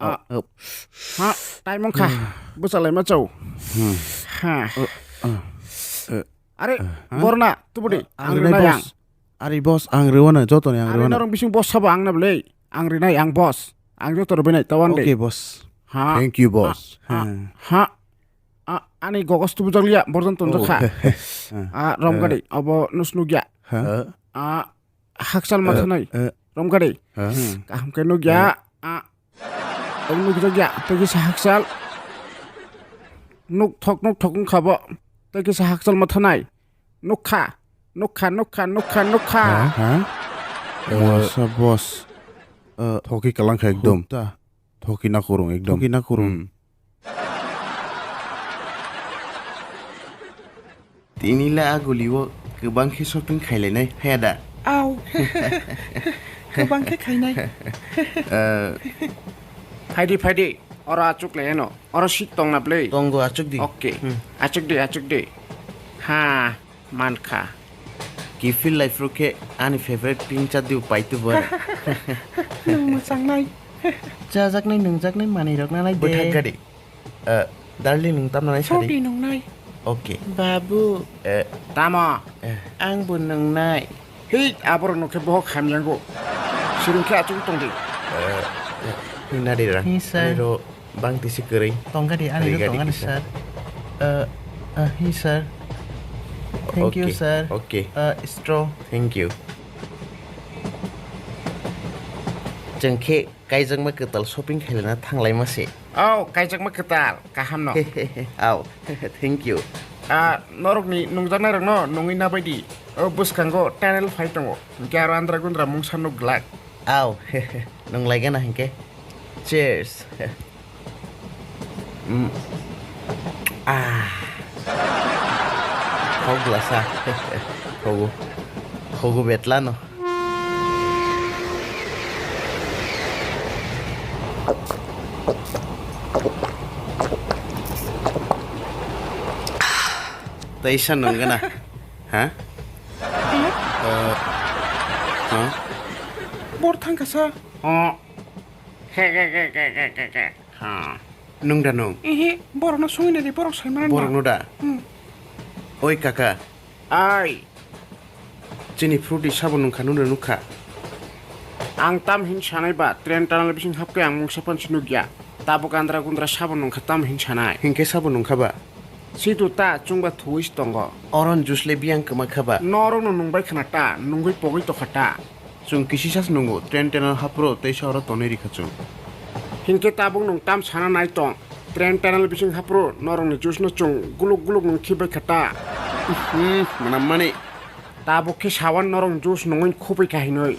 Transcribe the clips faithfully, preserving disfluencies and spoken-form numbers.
Ah. Ha, time wngkha. Bwchalai ma chau. Ha. Are, borna, tubudi, ang rinai ang. Ari boss, ang rwano, jotoni ang rwano. Norok bising boss sabo ang na bwle. Ang rinai, ang boss. Ang joto rwbainai, tawan de. Okay, boss. Ha. Thank you, boss. Ha. Ha. Ani gogos tubu jaglia, borjon tonjak kha. Ah, romgadi, obo nus nugya. Ah, hakchal mathanai. Romgadi. Kaham khe nugya. Ah, obo nukjakya, tei kisa hakchal. Nuk thok, nuk thok wngkha bo. Tei kisa hakchal mathanai. Nukha, nukha, nukha, nukha, nukha. Ha? Masa boss. Thoki kalang kha ekdom. Thoki nakurung ekdom. Thoki nakurung. Tini le a guli o kwbang khe shopping khailainai phaya da? Au. Kwbang khe khainai. Phaidi, phaidi. Oro achuk lai ano. Oro seat tong na bwle? Tongo, achuk di. Okay. Achuk di, achuk di. Ha, mankha. Kiphil lai phuru khe ani favorite pink chaddi bo paitu bo. Nwng mwchangnai. Chajaknai, nwngjaknai manwi rok nanai de. Bwthak gadi. Darling, nwng tamna nai sadi? Sorry, nwngnai. Okay. Babu. Tamo? Ang bo nwngnai. Hei, aborok nokhe bohok hamyango. Siring khe achuk tong di. Hinna di rang. Hi, sir. Ani ro bang tisi kwrwi. Tongga di, ani ro tongani, sir. Hi, sir. Thank you, sir. Okay. Straw. Thank you. Chwng khe kaijakma kwtal shopping khailana thanglaima se. Oh, kaijakma kwtal, kaham no. Au, thank you. Ah, norokni nungjaknairokno nungwi nabaidi. O bwskango tunnel phai tongo. Hinkhe aro andra gundra mungsa nuk glak. Au, nunglaigana hinkhe. Cheers. Mm. Ah. Khok glasa. Khogo. Khogo betlano. Teisa nunggana. Ha? Bor thangkasa. Nung da nung? Ihi, borokno sungwi naidi, borok sai mananw. Borokno da? Hmm. Oi kaka. Ai. Chini fruity sabo nungkha, nung da nukha. Ang tam hin sanai ba, train tunnel bising hapkhe ang mungsa pansi nukya. Tabuk andra gundra sabo nungkha, tam hin sanai. Hinkhe sabo nungkha ba? Situ ta chwngba thuwi se tongo. Oron juice le biyang kwma kha ba? Norokno nungbai khna ta, nungwi pogwi tokha ta. Chwng kisisa se nungo, train tunnel haphro teisa oro tonwi rikha chwng. Hinkhe tabuk nwng tam sana nai tong? Train tunnel bising haphro norokni juice no chwng guluk guluk nwng khibai kha ta. Mwnam mani. Tabuk khe sawan norok juice nungwi khubui kha hinwi.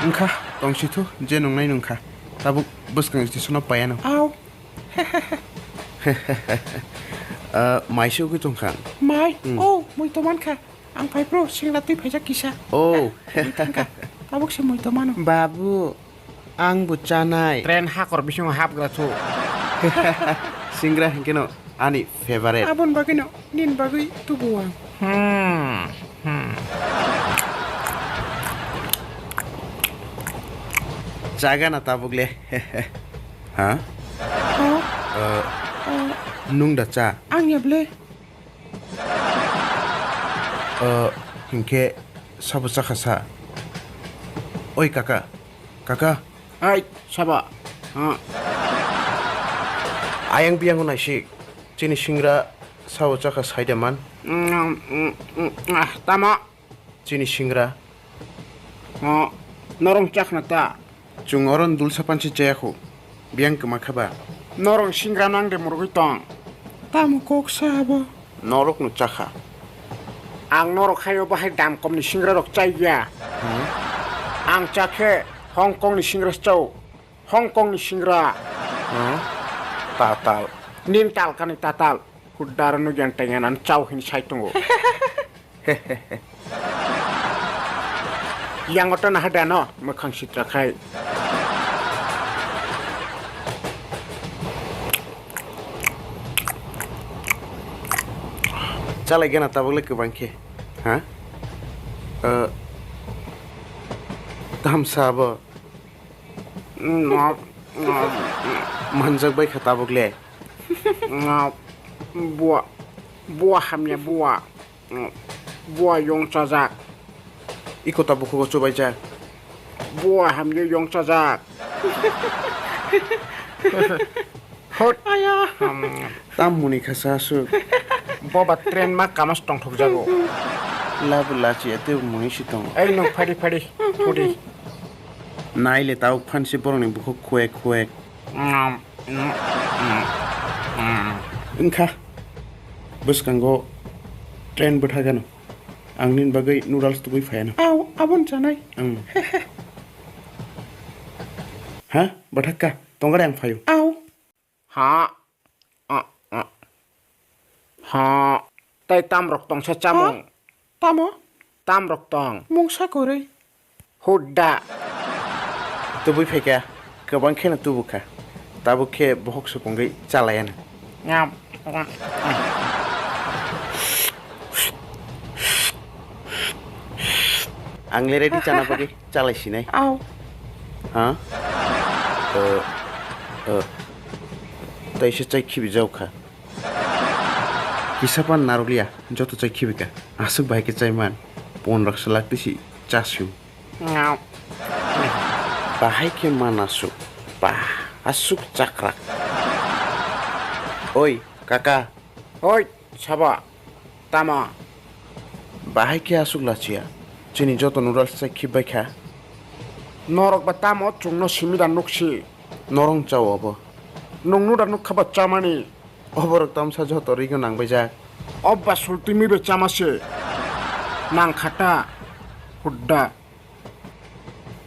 Wngkha, tongsi thu, je nungnai nungkha. Tabuk bwskang station o paiya no. Au. Mai se ugwi tongkha. Mai? Hmm. Oh, mui to mankha. Ang phai bro, singra twi phaijak kisa. Oh. Twi thangkha. Tabuk se mui to mano. Babu, ang bo chanai. Train hakor bisingo hapgra thu. Singra hinkhe no ani favorite. Aboni bagwi no, nini bagwi tubu ang. Hmm. Hmm. Chaga na tabuk le. Ha? Ha? Nung da cha? Ang ya ble. Hinkhe sabo chakha sa. Oi kaka, kaka. Ai, sabo. Ha. Ayang biyang naisik. Chini singra sabo chakha saida man. Tamo? Chini singra. O, norong chakna ta? Chwng oro dulsa pansi chaya khu. Biyang kwma kha ba? Norong singra nang de murugwi tong. Tamo kok sa abo? Norok no chakha. Ang norok hayo bahai dam kom ni singra rok chai ya. Hmm? Ang chakhe Hong Kong ni singra chao. Hong Kong ni singra. Hmm? Tatal. Nin tal kani tatal. Kudar no gyan tengan an chao hin sai tongo. Yang oto nah dano, mwkhang sitra khai. Chalai gana tabuk le kwbang khe. Ha? Eh, tamsa abo. No. Manjak bai kha tabuk le. Bua, bua hamya bua. Bua yong chajak. Iko tabuk khugo chubaijak. Bua hamya yong chajak. Hot. Aya. Tam muni kha sa su. Boba train ma kamas tongthok jago. Labu lachi ate muni si tongo. Ei no phadi phadi. Phudi. Nai le tau phan si borok ni bukhuk khuek khuek. Wngkha. Bwskango train bwtha gano. Ang nini bagwi noodles tubui phaiano. Au, abon chanai. Ang. Ha? Bwthakka. Tongare ang phaio. Au. Ha? A, a. Ha? Tai tamrok tongsa chamung. Tamo? Tamrok tong. Mungsa koroi. Hudda. Tubui phaikha. Kwbang kheno tubukha. Tabuk khe bohok supungwi chalayano. Ngam. Ang le ready chana bagwi chalai sinai. Au. Ha? Uh, uh. Taisa chai khibi jaukha. Kisa pan narwkliya, joto chai khibika. Aswk bahai khe chai man. Pon rok swlak tisi chasio. Bahai khe man aswk. Bah, aswk chakrak. Oi, kaka. Oi, sabo. Tamo? Bahai khe aswk lachiya. Chini joto noodles chai khibbai kha. Norok ba tamo chwngno simi da nuksi? Norong chao abo. Nwng noodle nukha ba chamani? Oborok tamsa joto rigo nangbaijak. Obba sultwi mibe chama se. Nang khata. Hudda.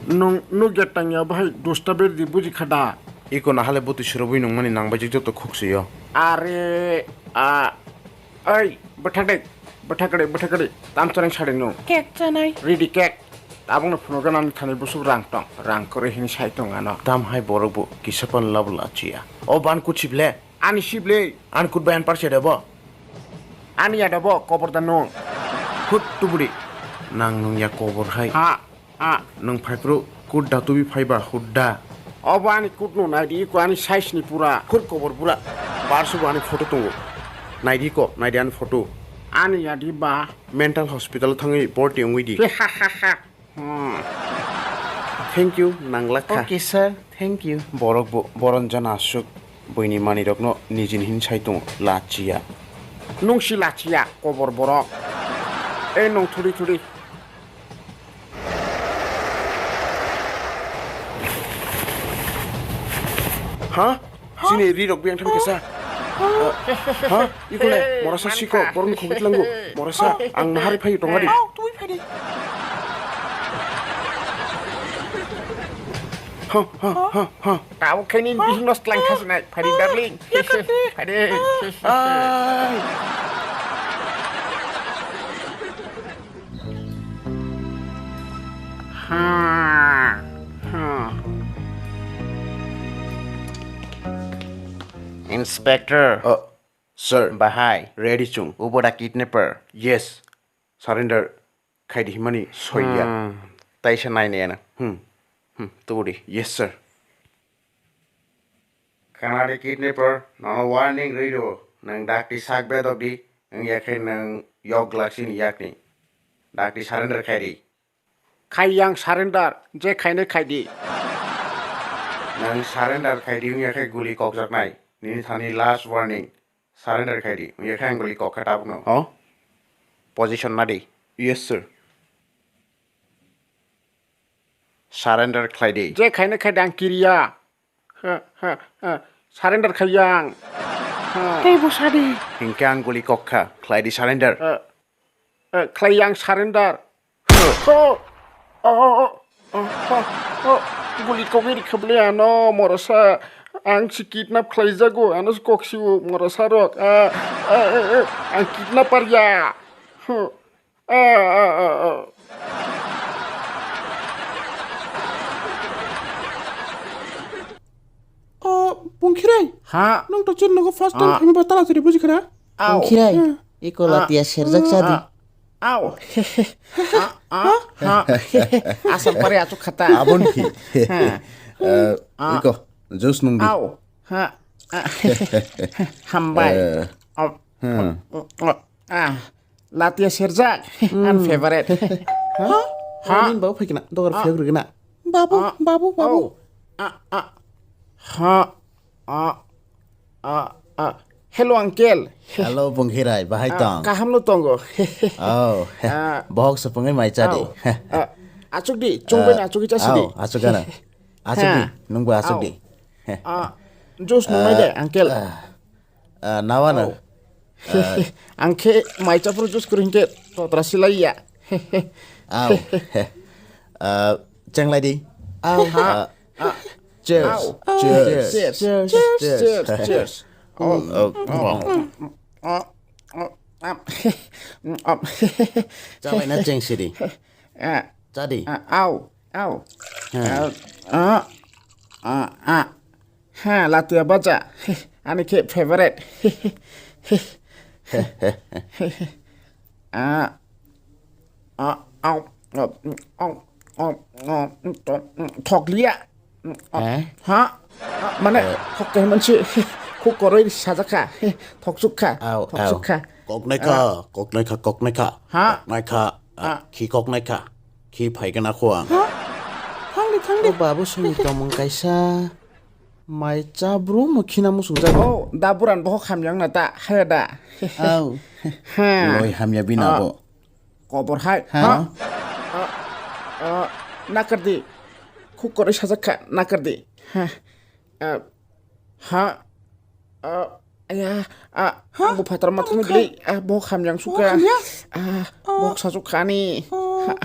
Nwng nugya tangya bahai dusta berdi buji khada. Iko nahale bwtwi surubwi nungmani nangbaijak joto khuksuyo. Are, a, oi, bwthakdai, bwthakdai, bwthakdai. Tamchoreng sadeng nung. Cake chanai. Ready cake. Tabukno phunukgana ani thani busuk rang tong. Rang kwrwi hini sai tong ano. Tam hai borok bo kisa pan labo lachiya. O ban kuchip le. Ani sibli. Ani kut bai an parse debo. Ani ya debo kobor da nung. Hut tubudi. Nang nung ya kobor hai. Ha, ha. Nung phaiphru kut da tubi phaiba hut da. Obo ani kut no naidi ko ani size ni pura. Hut kobor pura. Parsu bo ani photo tongo. Naidi ko, naidi ani photo. Ani ya di ba. Mental hospital thangwi borti wngwi di. Ha ha ha. Hmm. Thank you, nanglak kha. Okay, sir. Thank you. Borok bo, boron jana aswk buini manwirokno nijini hin sai tongo, lachiya. Nung si lachiya, kobor borok. Ei nung thudi thudi. Ha? Chini ri rok biyang thang kesa. Ha? Ikole, morasa siko, boron khobit langu. Morasa, ang nahari phayu tongadi. Au, tui phadi. Ha, ha, ha, ha. Tao khe ni bihing nos tlang khasinai. Phadi, darling. Phadi. Ai. Ha, ha. Inspector. Uh, sir. Bahai. Ready chung. Ubo da kidnapper. Yes. Surrender khaidi himani soiya. Hmm. Taisa nainai ano. Hmm. Hmm. Tubudi. Yes, sir. Khanadi kidnapper, nono warning rwi rwo. Nwng dakti sak bedok di, wng ya khe nwng yok glak chini yakni. Dakti surrender khai di. Khai yang surrender, je khainai khai di. Nwng surrender khai di, wng ya khe guli kokjaknai. Nini thani last warning. Surrender khai di, wng ya khe ang guli kok kha tabukno. Oh? Position na di. Yes, sir. Surrender khlai di. Je khaina khai di ang kiriya. Ha, ha, ha. Surrender khai yang. Ha. Tei bwsa di. Hinkhe ang guli kok kha. Khlai di surrender. Eh, eh, khlai yang surrender. Huh. Oh, oh, oh, oh, oh, oh, oh. Guli kogwi rikha bwle ano morasa. Ang si kidnap khlaijago, ano si kok si o morasa rok. Ah, ah, eh, eh. Ang kidnapper ya. Huh. Ah, ah, ah, ah. O, Pungkhirai. Ha? Nwng to chini nogo first time Ah. Phaiba tala chiri buji khara? Au. Pungkhirai. Hmm. Iko Ah. Latia serjak sadi. Ah. Au. Ah, ah, ha. Asal pare achuk khata. Abon ki. Ha. Eh, Ah. Iko. Juice nung di. Au. Ha. Ah. Hambai. Eh. Au. Hmm. Au. Ah. Latia serjak. An favorite. Ha? Ha? Nini babu phai kena. Dogar phiyok rwgena. Babu, babu, babu. Au. Ah, ah. Ha. Ah. Ah, ah. Hello, uncle. Hello, Pungkhirai, bahai tong? Kaham no tongo. Oh, bohok se pungwi mai cha di. Au. Ah, achuk di, chungbai na achuk cha si di. Au, achuk gana. Achuk di, nungbo achuk di. Ah, juice nungnai de, uncle. Ah, nawa na. Ang khe mai cha phuru juice kwrwi hinkhe totra silai ya. Au. Ah, chenglai di. Au. Ah, Cheers. Au. Cheers. Cheers. Cheers. Cheers. Cheers. Cheers. Oh. Oh. Oh. Oh. Chabai na cheng siri. Ah. Chadi. Ah, au. Au. Ah. Ah. Ah. Ah. Ha, latia bacha. Ani khe favorite. Ah. Ah, au, au, au, au, au, to-, thoklia. Eh? Ha? Mane, thok khe mansi, khuk koroi sajak kha. Thok suk kha. Au, thok suk kha. Koknai kha, koknai kha, koknai kha. Ha? Koknai kha, ah, khi koknai kha. Khi phai gana kho ang. Ha? Thangdi, thangdi. O babu songni tongmung kaisa. Mai cha brum mo khina musung jago. Oh, da buran bohok hamyang na ta, haya da. Au. Ha. Loi hamya bini abo. Kobor hai. Ha? Ha? Ah, ah, nakardi. Khuk koroi sajak kha, nakardi. Ha. Ah, ha. Ah, aya, ah, ha? Ang bo phatar ma thangni bwlai. Ah, bohok hamyang suka. Bohok hamya? Ah, bohok sajak kha ni. Ah. Ha.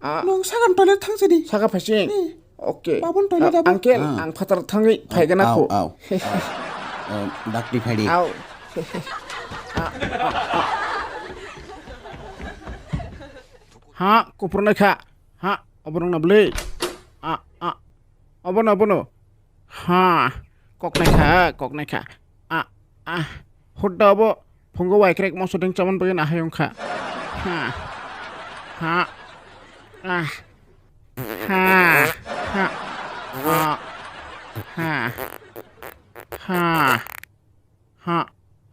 Ah. Nung sagan toilet thang sidi. Saka phaising. Eh. Okay. Babun toilet abo. Uncle, ang phatar thangwi phai gana kho. Au, au. Dakti phai di. Au. Ha, kupur nai kha. Ha, oborong na bwlai. Ah, ah. Obono, obono. Ha, koknai kha, koknai kha. Ah, ah. Hudda obo phungo waikrek moso deng chaman bagwi nahai wngkha. Ha. Ha. Ah. Ha. Ha. Ah. Ha. Ha. Ha. Ha.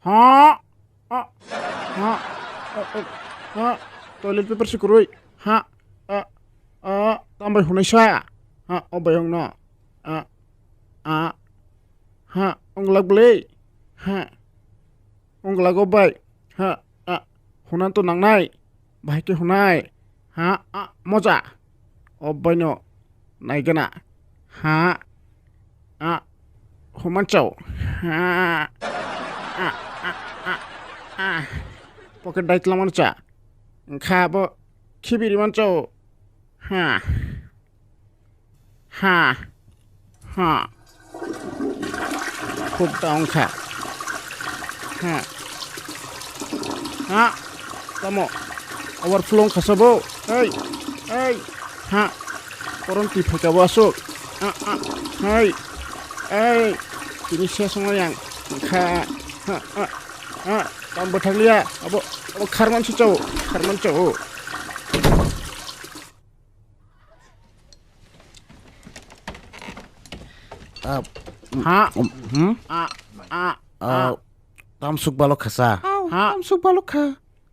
Ah. Ha. Ah, ah. Ha. Toilet paper si kwrwi. Ha. Ah. Ah. Tambai hunai sa. Ha. O bayong no. Ah. Ah. Ha. Onglak bwlai. Ha. Onglak o bai. Ha. Ah. Hunan to nangnai. Bahai khe hunai. Ha. Ah. Moja. O baino. Naigana. Ha. Ah, human chao. Ha. Ah, ah, ah, ah. Pocket dai tla man cha. Kha bo khibiri man chao. Ha. Ha. Ha. Khub ta wngkha. Ha. Ha. Tamo. Overflow wngkha sabo. Hey. Hey. Ha. Koron twi phaika bo aswk. Ah, ah. Hey. Hey. Tini ses wngya ang. Kha. Ha. Ha. Ha. Tam bwthakliya. Abo. Abo kharman si chao. Kharman chao. Ah, mm, ha? Um, hmm? Ah, ah, ah, ah. Tamsuk balok khasa. Au, ha? Tamsuk balok kha.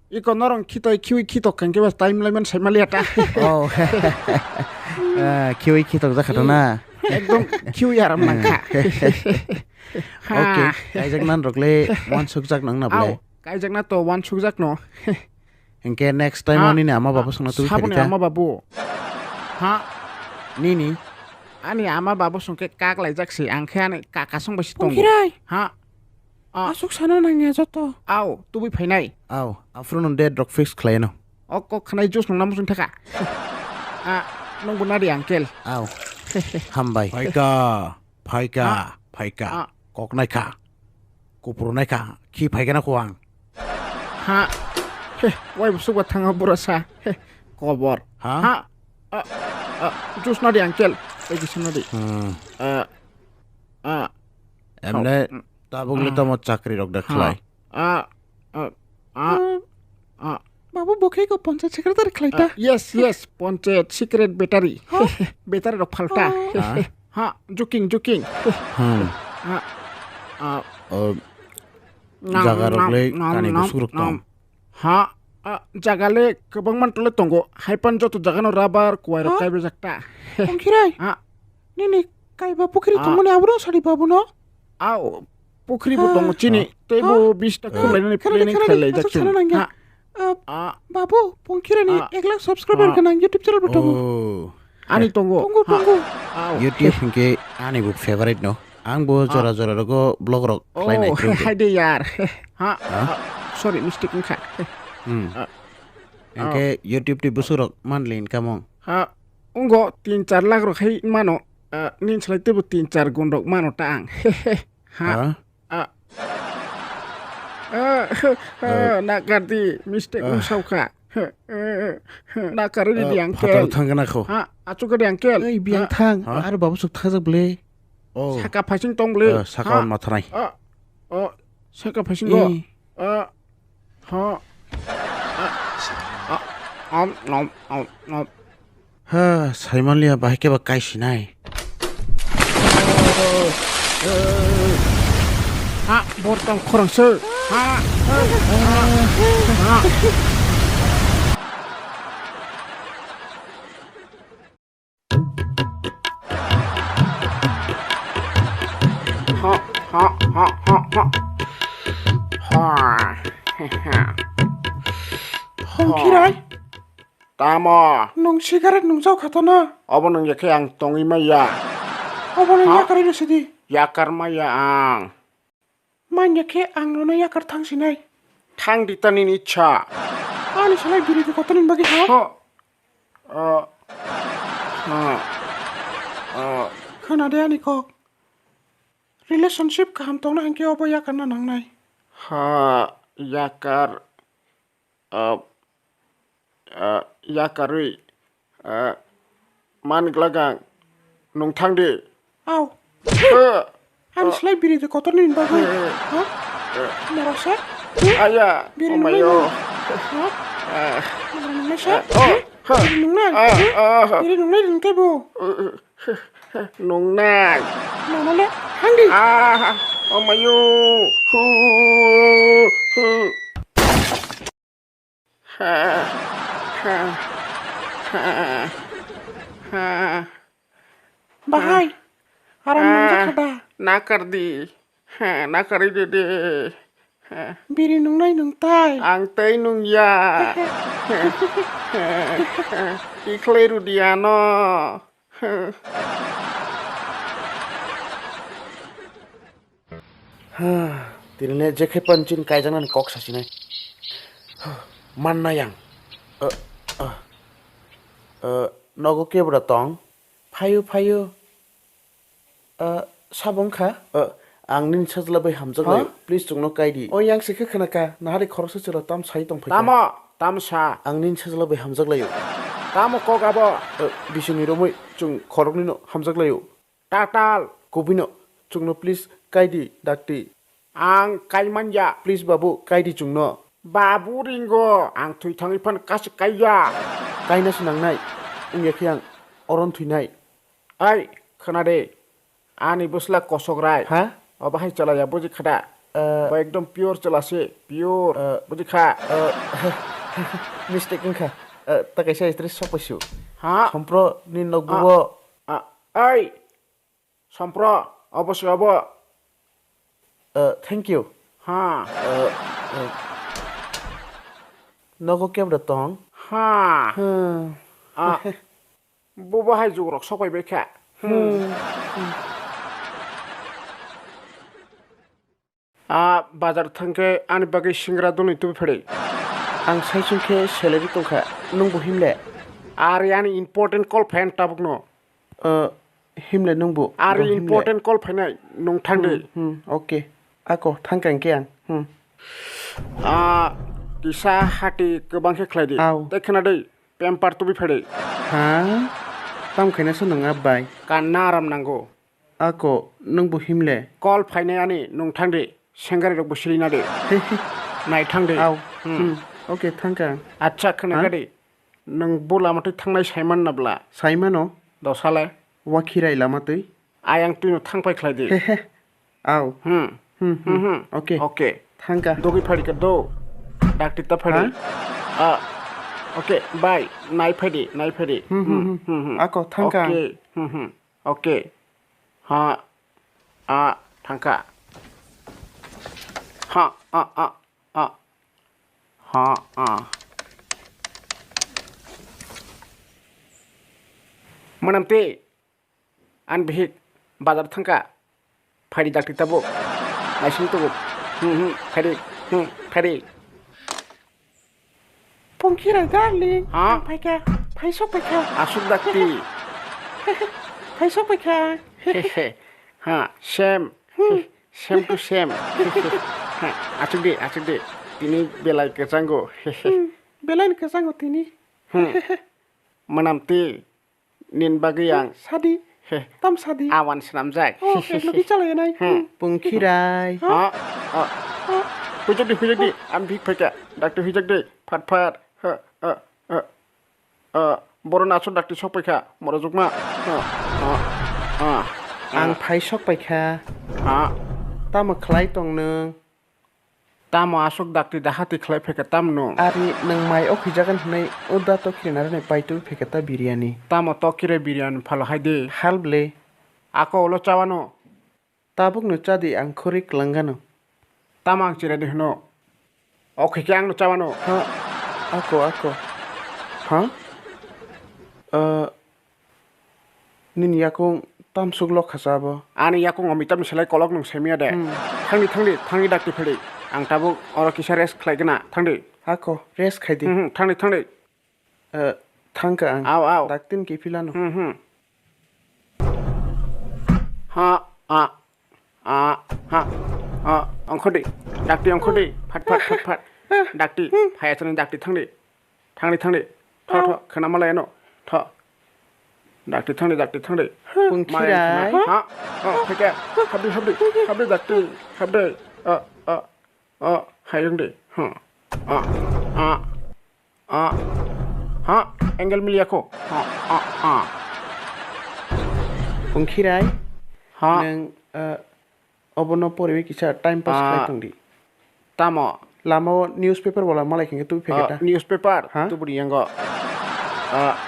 Iko norong khitoi khiwi khitok kangke bas time laiman saimaliya ta. Oh. Ah, khiwi khitok jakha to na. Ekdom khiwi aram nangkha. Ha. Okay, kaijak nan rokle wan sukjak nang na. Au, bole. Kaijakna to wan sukjak no. Hinkhe next time ha, ani ni ama babu songno tubui saboni phai di ta. Ama babu. Ha? Nini? Ani ama babu songkhe kak laijak si, ang khe ani kaka song bai si tongo. Pungkhirai. Ha? Ah. Aswk sana nangya joto. Au, tubui phainai. Au, aphuru no date rok fix khlai no. O kok khanai juice nungna muchung thaka. Ah, nung bo nadi uncle. Au. Hambai. Phaika, phaika, ah, phaika. Ah. Kok naikha. Kupru naikha, khi phaikhe na kho ang. Ha. He, wai bwswk ba thanga bura sa. He, kobor. Ha? Ha. Ah, ah, juice nadi uncle. Tei kisa nadi. Hmm. Ah, ah. Emne, oh, mm, tabuk le ah, tamo chakri rok da khlai. Ah, ah, ah, ah. Babu bo khe ko panchayat secretary khlai ta. Ah, yes, yes, panchayat secret battery. Ha? Battery rok phalta. Ah. Ha? Ha, joking, joking. Hmm. Ha, ah, Oh, nam, jaga rok nam, le nam, kani nam, bwswk rok nam. Tong. Ha, ah, jaga le kwbangma tole tongo. Haipan joto jaga no rubber kuwai rok Ha? Kaibe jakta. Tongkhirai. Ha. Nini kaiba pukhri Ah. Tongmani abro sari babu no? Ah, pukhri bo Ah. Tongo chini. Ha? Tei bo bista Ha? Khulai nani Khana planning khe, khana khe, khe, jak khana chini. Nangya. Ha. Ah, Ah. Babu, Pongkhirani Ah. Ek lakh subscriber Ah. Gwnang YouTube channel bo tongo. Oh. Ani tongo. Tongo, Ha. Tongo. Ah. YouTube hinkhe ani bo favorite no. Ang bo Ah. Jora jora rogo vlog rok Oh, khlai nai phuru. Hai de yar. Ha. Ha? Ah, sorry, mistake wngkha. Hmm. Ah. Hinkhe YouTube twi bwswk rok monthly income wng? Ha. Wnggo tin char lakh rok hai mano. Ah, nin slai teibo tin char gun rok mano ta ang. Ha. Ha? Ah. Ah, ah, Ah. Nakardi, mistake Ah. Wngsaukha. Nakarwi Ah, di, uncle. Phataro thangna kho. Ha, achukha di, uncle. Ei, biyang Ha. Thang. Ha? Aro babu suk thajak bwle. Oh. Saka phasing tong bwle. Ah, saka Ha. On mathanai. Ah. Oh, saka phasing go. Eh. Ah. Ha. Ah. Ah. Om, nom, om, nom. Ha, saimanliya bahai khe ba kaisinai. Ha, bortang khorang se. Ha, ha, ha, ha. Ha, ha, ha, ha, ha. Ha, ha, ha. Hongkirai. Tamo? Nwng cigarette nwngjak kha to na? Obo nwng ya khe ang tongwi maya. Obo nwng Ha? Yakarwi rw sidi. Yakar maya ang. Man ya khe ang nono yakar thang sinai. Thang di ta nini ichha. Ani salai biri di kotor ni bagwi ha? Ho. Ah. Ha. Ah. Khna de ani kok. Relationship kaham tongna hwnkhe obo yakarna nangnai. Ha, yakar. Ah, ah, yakarwi, ah, man glagang, nwng thang di. Au. Eh. Ani slai biri de kotor ni bagwi. Eh. Ha? Eh. Moro se? Aya, biri omayo. Nungnai. Ha? Ah. Moro nungnai se? Ah, oh, ha. Biri nungnai. Ah, ah, ha. Biri nungnai din kebo. Eh, eh. Nungnai. Nono le hangdi. Ah, omayo. Hu, hu. Ha, ha, ha, ha. Bahai, aram Ah, nangjakha da? Nakardi. Ha, nakarwi de de. Ha. Biri nungnai nungtai? Ang tei nungya. Tikhlai rudi ano. Tini le jekhe panchin kaijaknani kok sasinai. Mannai ang. Uh, uh, uh, nogo kebra tong? Phaio, phaio. Uh, sabo wngkha? Uh, ang nini sajla bai hamjak laio. Ha? Please chwngno kaidi. O yang se khe khna ka, nahari khoroksa chwla tam sai tong phaikha. Tamo? Tamo sa? Ang nini sajla bai hamjak laio. Tamo kok abo? Uh, bisingni romwi chwng khoroknwino hamjak laio. Tatal. Kubino chwngno please kaidi dakti. Ang kaimanya. Please babu, kaidi chwngno. Babu ringo, ang thwi thangwi phano kasik kaiya. Kaina se nangnai, wngya khe ang oron thwinai. Ai, khna de, ani bwsla kosok rai. Ha? Obo hai chalaya buji khada. Eh. Bo ekdom pure chala se, pure. Eh. Buji kha. Eh, mistake wngkha. Eh, ta kaisa stress sok paisio. Ha? Sompro ni nokbubo. Ah, ah, ai. Sompro, obo se obo. Uh, thank you. Ha. Uh, uh, nogo kebra tong? Ha. Hmm. Ah, bubo hai jugrok sopai bai kha. Hmm. A bazar thangkhe ani bagwi singra dulni tubu phede. Ang saichung khe salary tongkha, nwng bo himle? Are ani important call phan tabukno. Uh, himle nwng bo? Are bo himle? Important call phainai, nwng thang de. Hmm, hmm, okay. Ako, thangkha hwnkhe ang. Hmm. Ah, kisa hati kwbang khe khlai di. Au. Tei khna de, pamper tubi phede. Ha? Tam khaina se nwng abai? Kanna aram nango. Ako, nwng bo himle? Call phainai ani, nwng thang de. Sengari rok bo silina de. Nai thang de. Au. Hmm. Hmm. Okay, thangkha ang. Acha, khna ha? Gadi. Nwng bo lama twi thangnai saiman na bla? Saimano. Dosale? Wakhirai lama twi. Ayang twino thang pai khlai di. He he. Au. Hmm. Hmm, hmm. Hmm, hmm. Okay. Okay. Thangka. Dogwi phari ka do. Dakti ta phari. Ha? Ah. Okay. Bye. Nai phari, nai phari. Hmm, hmm, hmm. Hmm, hmm. Ako thangka. Okay. Hmm, hmm. Okay. Ha. Ah. Thangka. Ha. Ah. Ah. Ah. Ha. Ah. Manam te. An bihik bazar thangka. Phaidi dakti tabuk. Naising tabuk. Hmm, hmm, phaidi. Hmm, phaidi. Pungkhirai darling. Ha? Ang phaikha. Phaisok phaikha. Asuk dakti. Phaisok phaikha. He, he. Ha, same. Hmm. Same to same. Ha, asuk di, asuk di. Tini belai kwchango. Hmm, belai ni kwchango tini. Hmm. Manam ti. Nin bagwi ang. Sadi. He. Tam sadi. Awan swnamjak. Oh, okay, logi chalai nai. Hmm. Pungkhirai. Ha? Ah. Huijak di, huijak di. Ang bihik phaikha. Dakti huijak di. Phat phat. Ha, ha, ha. Ah, borok nacho dakti sok paikha. Morojokma. Ah, ah, ah, ah. Ang phai sok paikha. Ah. Tamo khlai tong nwng? Tamo aswk dakti dahati khlai phaikha tamno? Ari nwng mai o khijagan hwnwi o da tokhirai narwkni paitwi phaikha ta biryani. Tamo tokhirai biryani phalo hai de. Hal ble. Ako ulo chawano. Tabukno chadi ang khorwi kwlanggano. Tamo ang chiradi hwno. O khaikhe angno chawano. Ha, ako, ako. Ha? Ah, Nini yakung tamsuk lokha cha bo. Ani yakung omitab ni selai kolok nwng semiya de. Hmm. Thangdi, thangdi, thangdi dakti phedi. Ang tabuk oro kisa rest khlai gana. Thangdi. Hako, rest khai di. Hmm, hmm, thangdi, thangdi. Eh, thangka ang. Aw, aw. Dakti ni kiphilano. Hmm, hmm. Ha, a. Ah, ha, ah, ongkhordi, dakti ongkhordi, phat, phat, phat, phat, dakti, phaiya chwngni dakti thangdi, thangdi, thangdi, tho, tho, khwnama laiano, tho, dakti thangdi, dakti thangdi, Pungkhirai. Malai khna, ha, oh, phaikha, habdi, habdi, habdi, dakti, habdi, ah, ah, ah, hayungdi, ha, ah, ah. Ah, ha, angle miliya kho. Ah, ah, ah. Pungkhirai, ha. Nwng, ah, obono poriwi kisa time pass khlai tongdi. Tamo? Lamao newspaper bola malai khenge tubui pheketa. Ah, newspaper? Ha? Tubudi yango. Ah.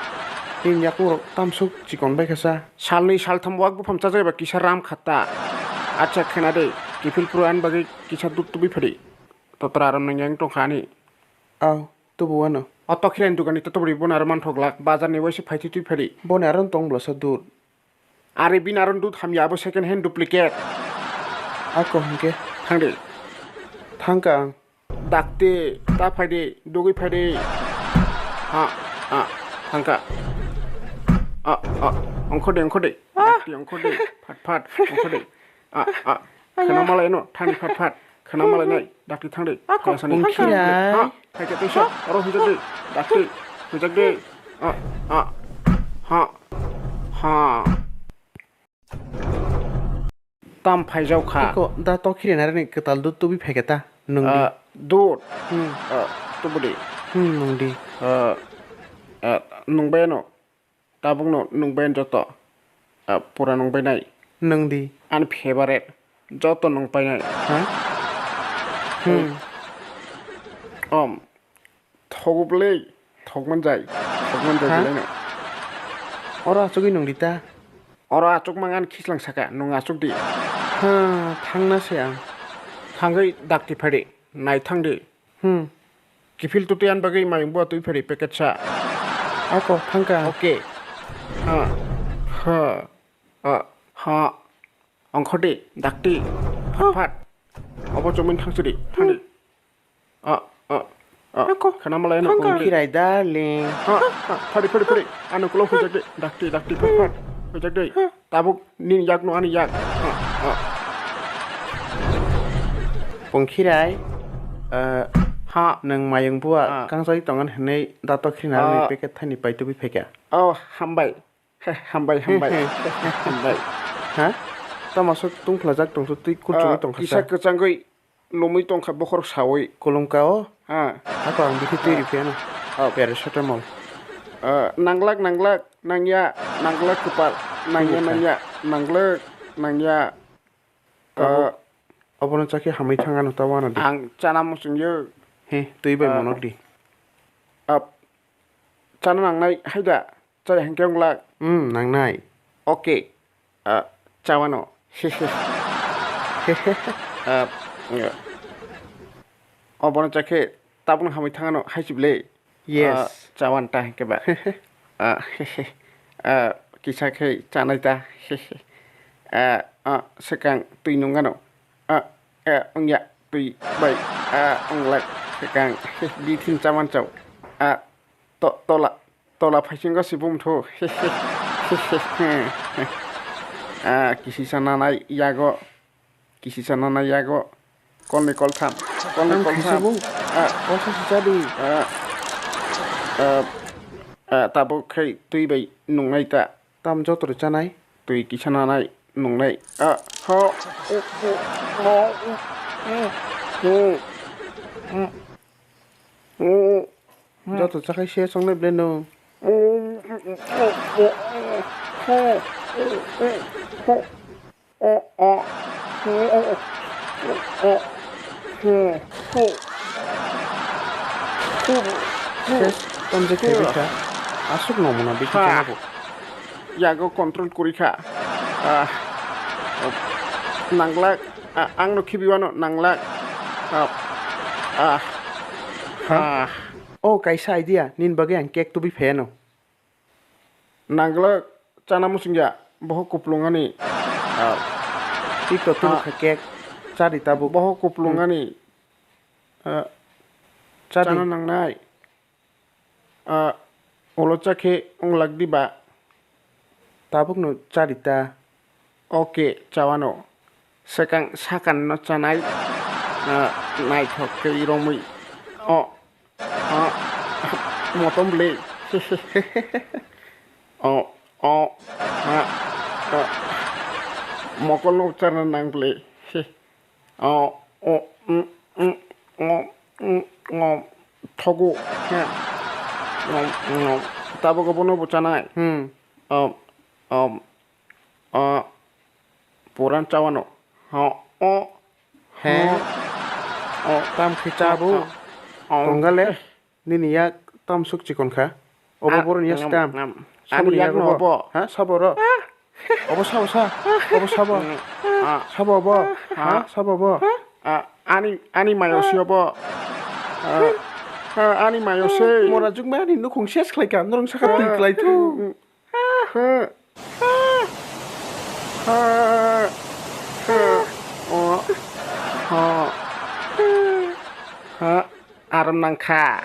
Nini yakungrok tamsuk chikon bai kha sa. Salnwi saltham wak bupham chajaiba kisa ram khata. Acha khena de, kiphil puro ani bagwi kisa dud tubui phadi. Totra aram nang yang tongkha ani. Aw. Tubu wano. O tokhirai ni dogan ni totobri bono aro manthok glak, bazar ni waisa phai twi twi phari. Boni aro tong bwlasa dud. Are bini aro dud hamya, abo second hand duplicate. Ako hwnkhe. Thangdi. Thangka ang. Dakti, ta phaidi, dugwi phaidi. Ha, ha, thangka. A, a, ongkhordi, ongkhordi. Dakti, ongkhordi. Phat, phat, ongkhordi. Ah, ah. Khwna malai no, thani phat phat. Khwna malai nai, dakti thangdi. Ako, Khwna sani. Pungkhirai. Ha, hai khe tuisa, oro hujak di, dakti, hujak di. Ah, ah. Ha, ha. Tam phaijao kha. Iko, da tokhirai narwkni kwtal dud tubui phaikha ta, nwng di. Ah, dud. Hmm. Ah, tubu di. Hmm, nwng di. Ah, ah, nwng bai no. Tabukno nwng bai joto, ah, pura nwng bai nai. Nwng di. Ani favorite, joto nwng pai nai. Ha? Hmm. Om, thogo bwlwi, thok manjai, thok manjai ha? Bwlai no. Oro achugwi nwng di ta? Oro achuk mang ani khichlang saka, nwng achuk di. Ha, thangna se ang. Thangwi dakti phadi, nai thang di. Hmm. Kiphil tutui ani bagwi mayung bua twi phari packet sa. Ako, thangka. Okay. Ha. Ha. A. Ha. Ongkhordi, dakti. Phat, phat. Obo chumui thangsidi, thangdi. A, a, a. Ako, khwna malai no thangka. Pungkhirai darling. Ha, ha. Phari, phari, phari. Ano kulo hujakdi, dakti, dakti, phat, phat. Hujakdi. Ha. Tabuk nini yakno ani yak. Ah, ah. Pungkhirai, eh, ha, nwng mayung bua, ah, kangjagwi tongan hwnwi dato khrinarokni, ah, packet thani paitubui phaikha. Oh, hambai. He, hambai, hambai. Hambai. Ha? Tamo aswk tungphlajak tongsa twi kulchugwi, ah, tongkha kisa sa. Kwchangwi. Lumui tongkha bokhorok saui. Kolomka o? Ah. Ako ang bithi twi, ah, riphiano. Ah. Paracetamol. Ah, nanglak, nanglak, nangya, nanglak kwpal. nangya, twi nangya, nanglwk, nangya. Tabuk Ah, obono chakhe hamwi thang ano ta wana di. Ang chana muchungyo. He, twi bai Ah. monok di. Ah, chana nangnai haida, chaya hwnkhe wng lak. Hmm, nangnai. Okay. Ah, chawano. Ah, obono chakhe tabukno hamwi thangano hai chible. Yes. Ah, chawan ta hwnkhe ba. Ah, ah, kisa khe chanai ta. Ah, ah, swkang twi nungano. Ah, ah, wngya twi bai. Ah, wng lak swkang. Bithin chaman chao. Ah, to-, tola, tola phaisingo si bumthu. Ah, kisi chananai yago. Kisi chananai yago. Kolni koltham. Kolni Tam kisa koltham. Bung. Ah. Kolsa si chadi. Ah. Ah. Ah, tabuk khai twi bai nungnai ta. Tam joto ri chanai. Twi kisa nanai nungnai. Ah. Ho. Joto chakhai se songnai ble no. Ses, tamjek khe bikha. Aswk nongmano bikha. Ha. Chanabu. Yago control kurikha. Ah. Nanglak. Ah, ang no khibiwano nanglak. Ah. Ah. Ha? Ah. O kaisa idea, nini bagwi ang cake tubui phaiano. Nanglak chana muchungya, boho kuplung ani. Ah. Tito tubuk Ah. kha cake, chadi tabuk. Boho kuplung Hmm. ani. Ah, Chadi. Chana nangnai. Ah, ulo chakhe wng lak di ba? Tabukno chadi ta. Oke, chawano. Swkang sakan no chanai. Ah, naithok khe romwi. O, o, motom ble. O, o, ha, o. Mokol no charna nang ble. O, o, mm, mm, o, mm, o, thogo, he. Ngom, ngom. Tabuk obono bo chanai. Hmm. Om, om, o, puran chawano. Ho, o, He? ho. O, Tam khe chabo. O, o, o. Tongale? Nini yak tam suk chikon kha. Obo Ah, boroni yak ngam, tam. Ngam. Saboni Ani yak yakno obo. Obo. Ha, sabo ro. Obo sabo sa. Obo sabo. Mm, ah. Sabo obo. Ha, Ah. sabo obo. Ah, ani, ani mayo si obo. Ah, ah, ani mayo se. Mora jukma ani nukhung ses khlai ka. Norong saka twi Ah. khlai thu. Ah. Ha, ha, ha, o, ha, ha, aram nangkha.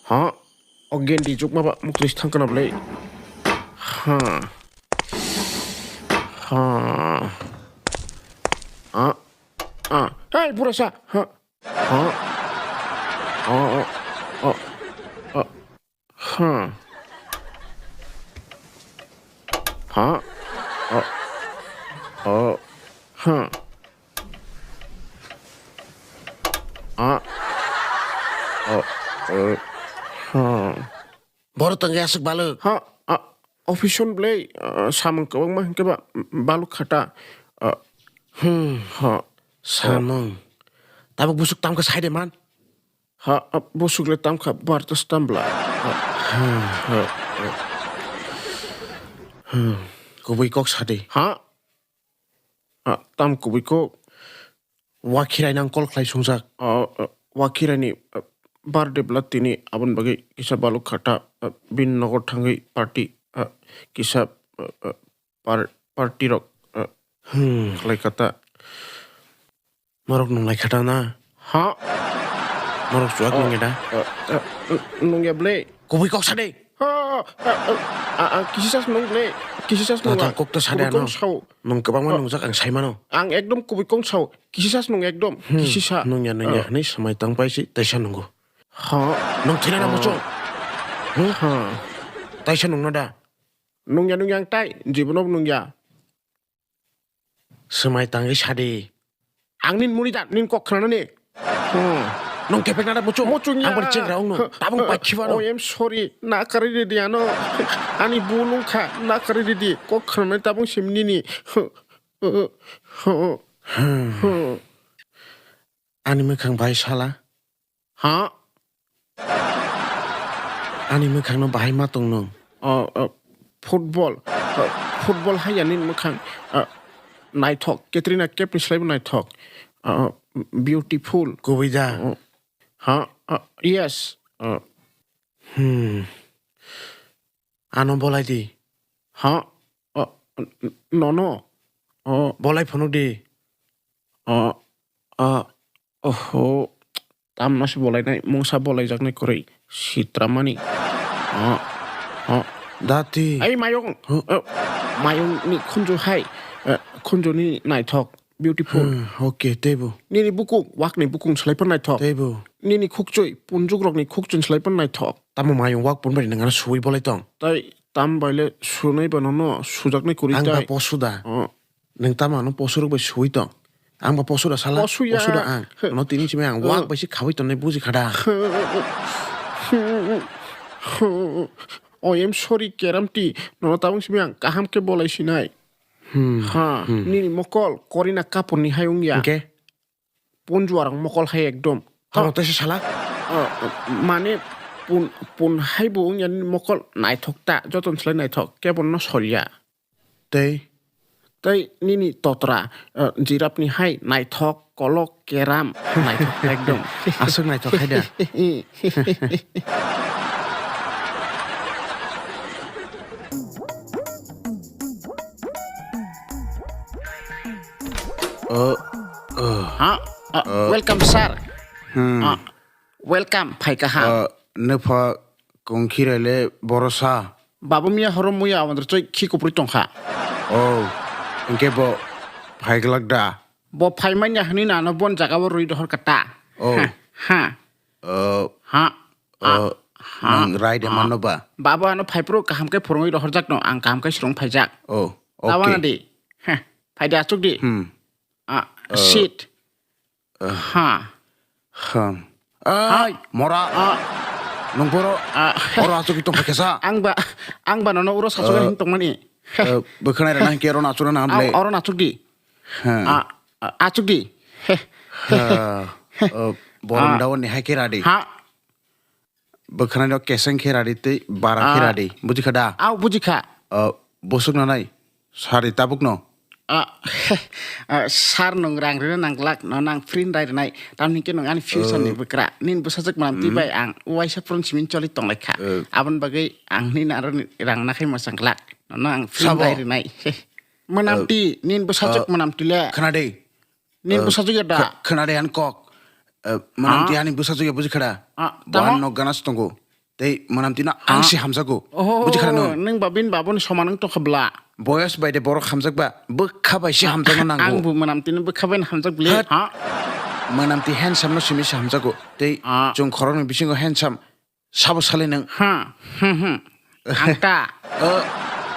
Ha, o gendi jukma ba muklis thangkana blai. Ha, ha, a, a, hei, burasa, ha. Ha? Oh, oh, oh, oh. Huh. Ha? Oh. Oh. Huh. Ah. Oh. Eh. Huh. Boro tongwi aswk balwk? Ha, a, office on blai, a, samung kwbangma hinkhe ba, balwk khata. A, hmm, ha, samung. Tabuk busuk tamkhe saide man? Ha, a, busuk le tamkha bartas tambla. Ha, ha, ha, ha. Hmm, kubui kok sadi. Ha? Ah, tam kubui kok. Wakhirai nang call khlai sungjak. Ah, ah, Wakhirai ni, ah, birthday bwla tini aboni bagwi kisa balwk khata, ah, bini nogo thangwi party, ah, kisa, ah, ah, par-, party rok, ah, hmm, khlai kata. Norok nung lai khata na? Ha? Norok chuak nung ya da? Ah, ah, ah, nung ya ble. Kubui kok sadi. Ha, a, a, a, a, kisi sas nung le, kisi sas nung. Tata kok to sade ano. Sao. Nung kwbangma nungjak ang sai mano. Ang ekdom kubui kong sao. Kisi sas nung ekdom. Hmm, kisi sa. Nung ya, nung ya, ah, hwnwi swmai tang pai si, taisa nungo. Ha. Nung thina na muchung. Hmm? Ha. Taisa nung na da. Nung ya, nung ya ang tai, jibono nung ya. Swmai tangwi sadi. Ang nin muni da, nin kok khnanani. Hmm. Nung kepek nada muchung. Muchung ya. Ang bari chengra ongno. Tabung pai khiba no. Oh, I'm sorry. Na kari ridi ano. Ani bul wngkha. Na kari ridi. Kok khwnanai tabung sim nini. Ani mwkhang bai sala. Ha? Ani mwkhangno bahai ma tong nung. O, o, football. O, football hai ya nini mwkhang. O, naithok. Katrina Kaif ni slai bo naithok. O, beautiful. Kubui da? O, ha? O, yes. O. Hmm. Ano bolai di. Ha? O, n-, n-, nono? O. Bolai phunuk di. O, o, oho. Tamno se bolainai, mungsa bolaijaknai kwrwi. Sitramani. O, o. Dati. Ai mayung. Huh? O, mayung ni khunju hai. Eh, khunju ni naithok. Beautiful. Hmm, okay, teibo. Nini bukung, wakni bukung slai phano naithok. Teibo. Nini khukchwi, punjukrokni khukchwi slai phano naithok. Tamo mayung wak pun bai nang ano suwi bolai tong. Tai tam bai le sunai ba nono sujaknai kwrwi. Ang ba tai. Posu da. Oh. Nang tamo ano posu rok bai suwi tong. Ang ba posu da sala. Posu ya. Posu da ang. Huh. No tini simi ang wak bai si khawi tongnai buji khada. Oh, I'm sorry, Keramti. Nono tabung simi ang kaham khe bolai sinai. Hmm. Ha, hmm. Nini mokol Korina Kapurni hai wngya. Hwnkhe? Punjuarok mokol hai ekdom. Tamo tesa sala? Ah, mane pun, pun hai bo wngya nini mokol naithok ta, joton slai naithok, kebo no solya. Tei? Tei nini totra, ah, jirapni hai naithok, kolok, keram, naithok ekdom. Aswk naithok hai da? Uh, uh, Ha? Ah, uh, welcome, sir. Hmm. Ah, welcome, phai kaham. Uh, nupha kongkhirai le borosa. Babu miya horo muya awandra choi khi kupri tongkha. Oh, hwnkhe bo phaiglak da? Bo phaimanya hwnwi nano bon jagao rwi dohor kata. Oh. Ha, ha. Uh, ha. Uh, ah, ha. Nang rai de ah. Mano ba? Babu ano phaipro kaham khe phurungwi dohorjak no, ang kaham khe swrwng phaijak. Oh, okay. Tawana di. Heh, phaidi achuk di. Hmm. Ah, uh, sit. Uh, ha. Hmm. Hai. Ai, mora. Ah. Nung boro. Ah. Oro achuk di tongkha kesa. Ang ba, ang ba nono uro sachuk uh, hin tongmani. Uh, bwkhanai rana hinkhe oro achuk na ang le. Oro achuk di. Ha. Ah, ah, achuk di. Heh. Ha. Uh, borom ah. Dawan ni hai khe radi. Ha. Bwkhanai no keseng khe radi tei bara khe ah. Radi. Bujikha da? Au, bujikha. Uh, bosok nanai. Sari tabuk no. Ah, ah, sir nung rang rina nang glak no nang free rai rinai. Tam hinkhe nung ani future uh. Ni bwkra. Nin bwsajwk manam twi mm. Bai ang uaisa pron simin choli tonglaikha. Uh. Abon bagwi ang nin aro rang nakhai masang glak. No ang free sabo. Rai rinai. Manamti, uh, nin bwsajwk uh, manamti le. Khna de. Nin uh, bwsajwk ya da? Kh-, khna de an kok. Uh, manamti ah. Ani bwsajwk ya buji khada. Ah, tamo? Bo an nok ganas tongo. Tei manamti no ah. Ang si hamjago. Oh, buji khada no? Nung babin babon soman wng tokha bla. Boyos bai de borok hamjak ba. Bwkha bai si hamjakno nango. Ang bo manamti no bwkha bai hamjak bla. Hat. Ha? Manamti handsome no simi si hamjago. Tei ah. Chwng khoroknwi bisingo handsome. Sabo salai nung. Ha, hmm, hmm. Ang ta. Uh,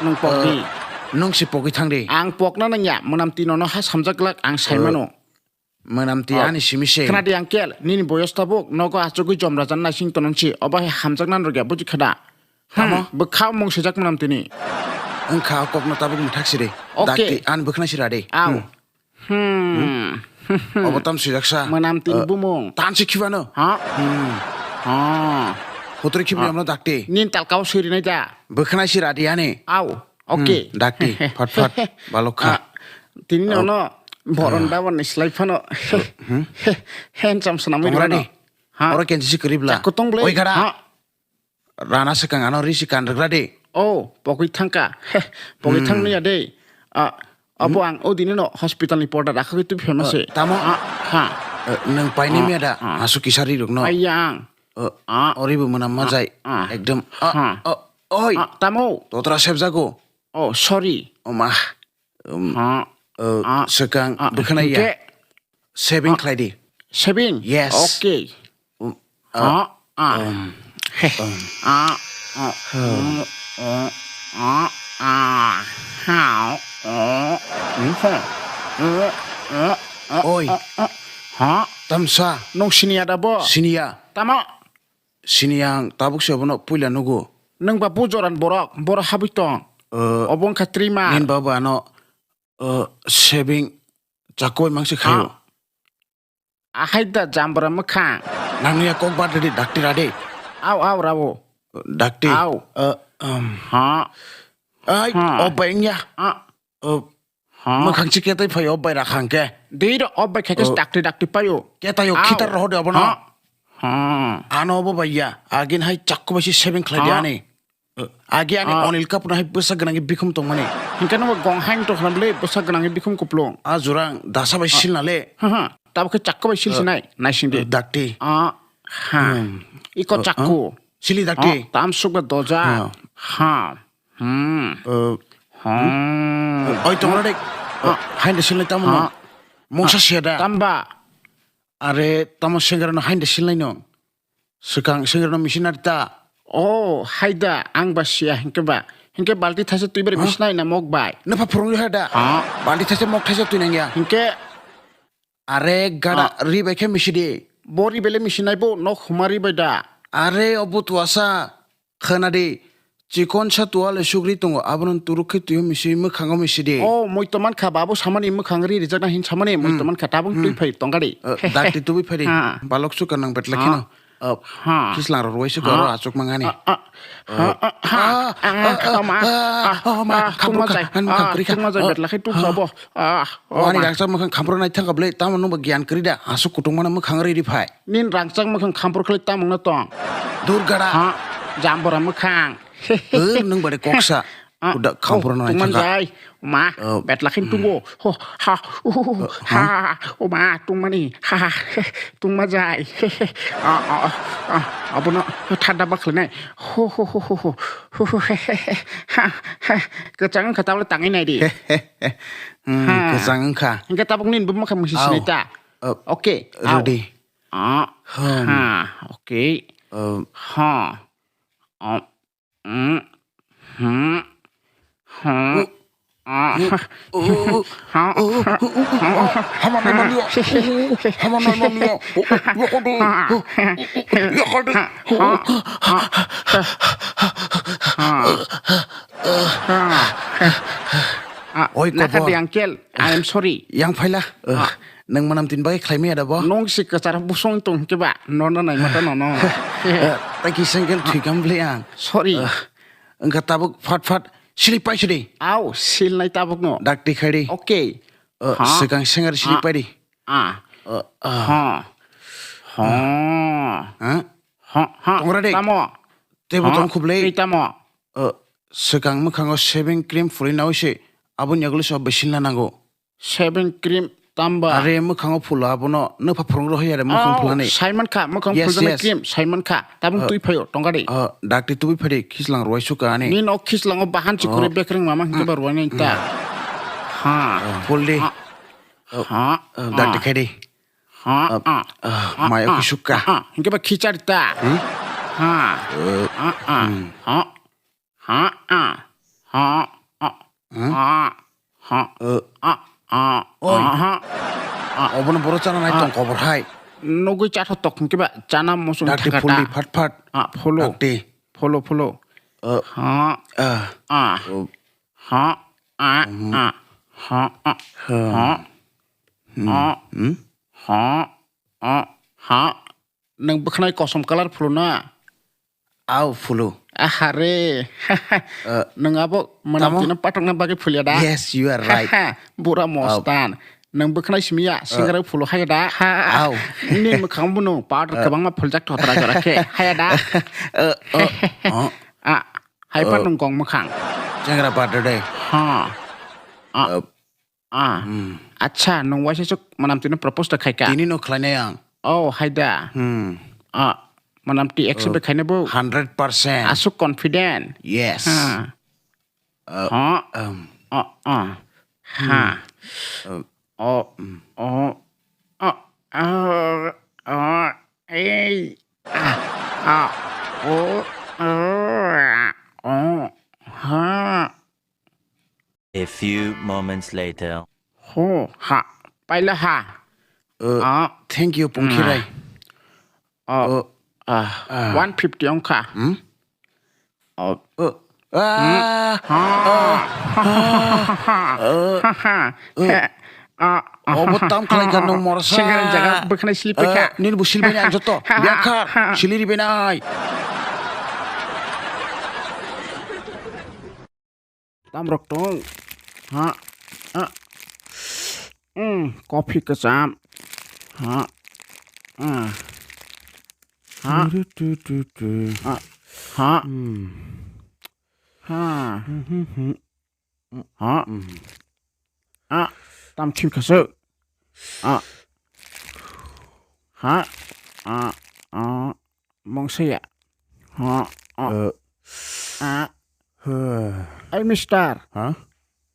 nung pokdi. Uh, nung si pokdi thang di. Ang pokna nang ya, manamti nono ha samjak glak ang saimano. Uh, manamti oh. Ani simi se. Khna di ang kel, nini boyos tabuk, nogo achugwi jomrajan naising tonon si, obo hai hamjak nan rwgya, buji khada. Tamo? Hmm, bwkha mung sijak manamti ni. Wngkha kokno tabuk mwthak si di. Okay. Dakti, ani bwkhwnai si ra di. Au. Hmm. Hmm. Obo tam swijak sa. Manamti ni eh, bumung. Tan si khibano. Ha? Hmm. Ha. Hotri khibri ah. Amno dakti. Nin talkao swirinai da. Bwkhnai si radi ani. Au. Okay. Hmm. Dakti. Phat phat. Balokha. Ah. Tini ah. Ono boron ah. Dawan ni slai phano. Hmm. Handsome swnamwi tongrani. Ha. Oro kensi si kwrwi bla. Chakko tong ble. Oi gara. Ha. Rana swkang ano risi kan rwgra de. Oh, pogwi thangka. Heh, pogwi hmm. Thangno ya de. Ah, abo hmm. Ang o dini no hospital ni porda rakhagwi twi phaima oh, se. Tamo? Ah, ha. Eh, nang paini ah, miya da? Ah. Hasu kisari rok no. Ayang. Eh, ah. Ori bo mwnam ma ah, jai. Ah. Ekdom. Ah, ha. Oh, oi. Ah, tamo? Totra sebjago. Oh, sorry. Oh, ma. Um, ha. Eh, ah. Swkang ah. Bwkhwnai ya. Ke? Saving ah. Khlai di. Saving? Yes. Okay. Um, ah, ah. Um, ah. Heh. Um, ah, ah. Um, ah, ah. How? Oh. Hmm? Huh? Uh, uh, uh, oi. Uh, uh. Ha? Tamsa. Nwng siniya da bo? Siniya. Tamo? Siniya ang tabuk se bono puila nugo. Nwng ba bujoran borok, boro habwi tong. Eh, Obo wngkha Trima. Nin baba ano, eh, saving chakoi mangsi khayo. Ah. Ahai da jambra mwkhang. Nangni ya kok ba dadi dakti radi. Au, au, rabo. Dakti. Au. Eh, um. Ha. Ai, Ha. Obai wngya. Ah. Eh, Ha. Mwkhang si ketai phai obai rakhang ke. Dei ro obai khe ke Oh. dakti dakti payo. Ketai o Au. khitar rohode obono. Ha. Ha. Ano obo bai ya. Agin hai chakko bai si saving khlai di Ha. ani. Eh, agi ani Ah. Anil Kapoor hai bwsa gwnang bikhum tongmani. Hinkhe nungbo gong haino tongkhna bwle bwsa gwnang bikhum kuplung. A jurang dasa bai Ah. silna le. Ha, ha. Tabuk khe chakko bai sil Eh, sinai. Naising di. eh, dakti. Ah, ha. Hmm. Iko Eh, chakko. eh. Sili dakti. Ah, tam sukba doja. Ah. Ha. Hmm. Eh, Ha. Oi tongra dek. Ah. Haino silnai tamo no. Ah. Mungsa Ah. sia da. Tamba. Are tamo sengra no haino silnai no. Swkang sengra no misinari ta. Oh, haida, ang ba sia hinkhe ba. Hinkhe balti thaisa twi bai Huh? misinai na mok bai. Nopha phurung ha da. Huh? Balti thaisa mok thaisa twi nangya. Hinkhe Are gada Ah. ri bai khe misidi. Bo ri bele misinai bo nok huma ri bai da. Are obo tuasa. Khwnadi. Chikon sa tuale sugri tongo. Abono turuk khe twi misi mwkhango misidi. Oh, moi to mankha babo samani mwkhang ri rijak na hin samani moi Hmm. to mankha tabung Hmm. twi phai tongkadi. Eh, dakti tubui phadi. Ha. Balok suka nang betla Ah. kheno. Oh, Ha. Kislang rok ruai se Ha. goro achuk mangani. Ah, ah, ha, Oh. ah, ha, Ah, ah, ah, ah, ma, ah, ah, oh, ma, ah, khapur tungma kha, jai. Han Ah, khapur kha. Tungma jai Oh. Betla khe tuk Ah. sabo. Ah, oh, Wani ma. Rangchak mwkhang khampro nai thangkha bwle, tamo nungba giyan kwrwi da. Aswk kutung mano mwkhang riri phai. Nin rangchak mwkhang khampro khlai tamo no tong. Dur gada. Ha, jambora mwkhang. Dur nung bade koksa. Ah, Kuda oh, khampro no tungman naithaka. Jai. Ma, Oh. Betla khin tungo. Ho, ha, uh, uh, Uh, ha, ha. Oh, ma, tungmani. Ha, ha, tungma jai. Ah, ah, ah, ah, abono thada bakhlai nai. Ho, ho, ho, ho, ho. Ho, ho, he, he, he. Ha, ha. Kwchang wngkha tabole tangwi nai di. Hmm, Ha. Kwchang wngkha. Hinkhe tabuk nini bo mwkhang musi Au. Sinai ta. Uh, Okay. Au. Ready. Ah, Hmm. Ha, okay. Uh, Ha. Ah. Mm. Hmm. Hmm. Ah. Oh, oh, oh, oh, oh, oh, oh, oh, hamanai manliya. Oh, oh, hamanai manliya. Oh, oh, yakade. Oh, oh, oh, yakade. Oh. Ah, Oi, nakha Kobor. Di, uncle. I am sorry. Yang phaila. Ah. Nang manam tin bai khlai maya da bo? Nong si kwchar busong tong ke ba? No, no, nai mata no, no. Eh, ta ki sengkel thui kam bli ang. Sorry. Eh, engka tabuk fat fat sili pai sidi. Au, sil nai tabuk no. Dak ti khai di. Okay. Eh, Ha? Sekang sengar sili Ah. Pai di. Ah. Eh, ah. Ha. Ha. Ha? Ha, ha. Tongra de. Tamo. Tebo Ha? Tong khublei. Tei tamo. Eh, sekang mukhango shaving cream furi nawi se. Aboni yaguli so besin la nango. Shaving cream tamba. Are, mwkhango phula abono, nokha phurung rohoi are, mwkhang Oh, phulani. Simon kha, mwkhang Yes, phuljaknai yes. Cream, Simon kha. Tabung Uh, twi phaio, tongkadi. Uh, dakti tubui phadi, khislang ruai suka ani. Nini o khislango bahan chikuri Oh. Bekreng mama hingke ba ruai nai ta. Ha. Uh, phul di. Ha. Uh, Ha. Uh, dakti Ah. Khaidi. Ha. Uh, Ah. Uh, Ah. Mayo Ah. Kisuka. Ah. Hingke ba khichari ta. Hmm? Ha. Uh, Ah. Ah. Hmm. Ha, ah. Ha, ah. Hmm? Ha, ha. Eh. Ah, ah. Oi. Ah, ha. Ah. Obono boro chana nai Ah. Tong kobor hai. Nugui chatha tok hingke ba chana musung Dakti thaka phuldi ta. Phat phat. Ah, pholo. Dakti. Pholo, pholo. Eh. Ha. Eh. Ah. Eh. Ha, ah, Hmm. Ah. Ha, ah. Hmm. Ha. Hmm. Ah. Hmm? Ha, ah, ha. Nang bwkhanai kosom colour phulu na? Au, phulu. Ahare. Eh, Nang abo manam tamo? Tino patokna bagwi phulya da? Yes, you are right. Bura Au. Mostan. Nang bwkhanai simiya, Eh. Singra phulu haya da? Au. Ni mwkhang bono powder Eh. Kwbangma phuljak thotra jora khe. Haya da? Eh, eh, oh. Ah, hai pa Eh. Nang gong mwkhang. Chengra powder de. Ha. Ah. Eh. Ah. Hmm. Acha, nung waisa chuk manam tino propose da khaika? Tini no khlainai ang. Oh, haida. Hmm. Ah, manam ti accept Uh, khaina bo. Hundred percent. Asuk confident. Yes. Ha. Uh, Ha. Um. Ah, ah. Ha. Hmm. Uh, Oh. Mm. Oh. Ah. Ah. Ah. Ei. Ah. Ah. Oh. Ah. Oh. Ha. A few moments later. Ho, ha, paila ha. Uh, Ah. Thank you, Pungkhirai. Oh, ah, one fifty wngkha. Hmm? Oh. Oh. Ah. Obo tam khlai kha nwng morsa. Singarani jaga bwkhanai slip kha. Nini bo silbai nai ang joto. Biakhar, sili ribai nai. Tamrok tong. Ha. Ah. Mm, coffee kwcham. Ha. Ah. Ha. Tu, tu, tu, tu. Ah. Ha. Mm. Ha. Mhm, mhm. Ha. Mm. Ah. Tam thim khasu. Ah. Ha. Ah. Ah. Mongsa ya. Ha. Ah. Eh. Ah. Huh. Ai, mister. Ha?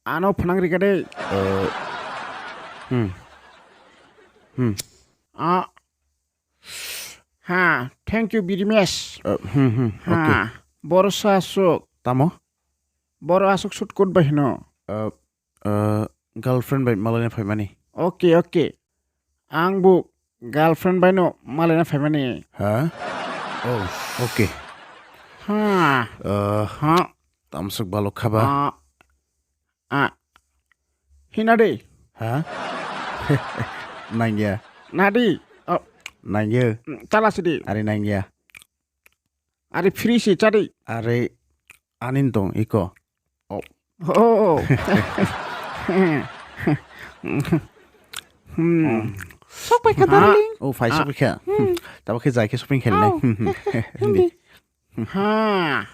Ano phanang rika de. Eh. Hmm. Hmm. Ah. Ha, thank you very much. Eh, hmm, hmm. Ha, okay. Boro sa asuk. Tamo? Boro asuk suit coat bai hino. Eh, eh, girlfriend bai malaina phaimani. Okay, okay. Ang bo girlfriend bai no malaina phaimani. Ha? Oh, okay. Ha. Eh, ha. Tamsuk balok khaba. Ah. Ah. Hina de. Ha? Nangya. Nadi. Oh. Nangya. Mm, chala sidi. Ari nangya. Ari free si chadi. Ari anin tong iko. Oh. Oh. Hmm. Sok pai kha, darling. Oh, phai sok pai kha. Hmm. Tabo khe jai khe shopping khelne. Oh. Hindi. Ha.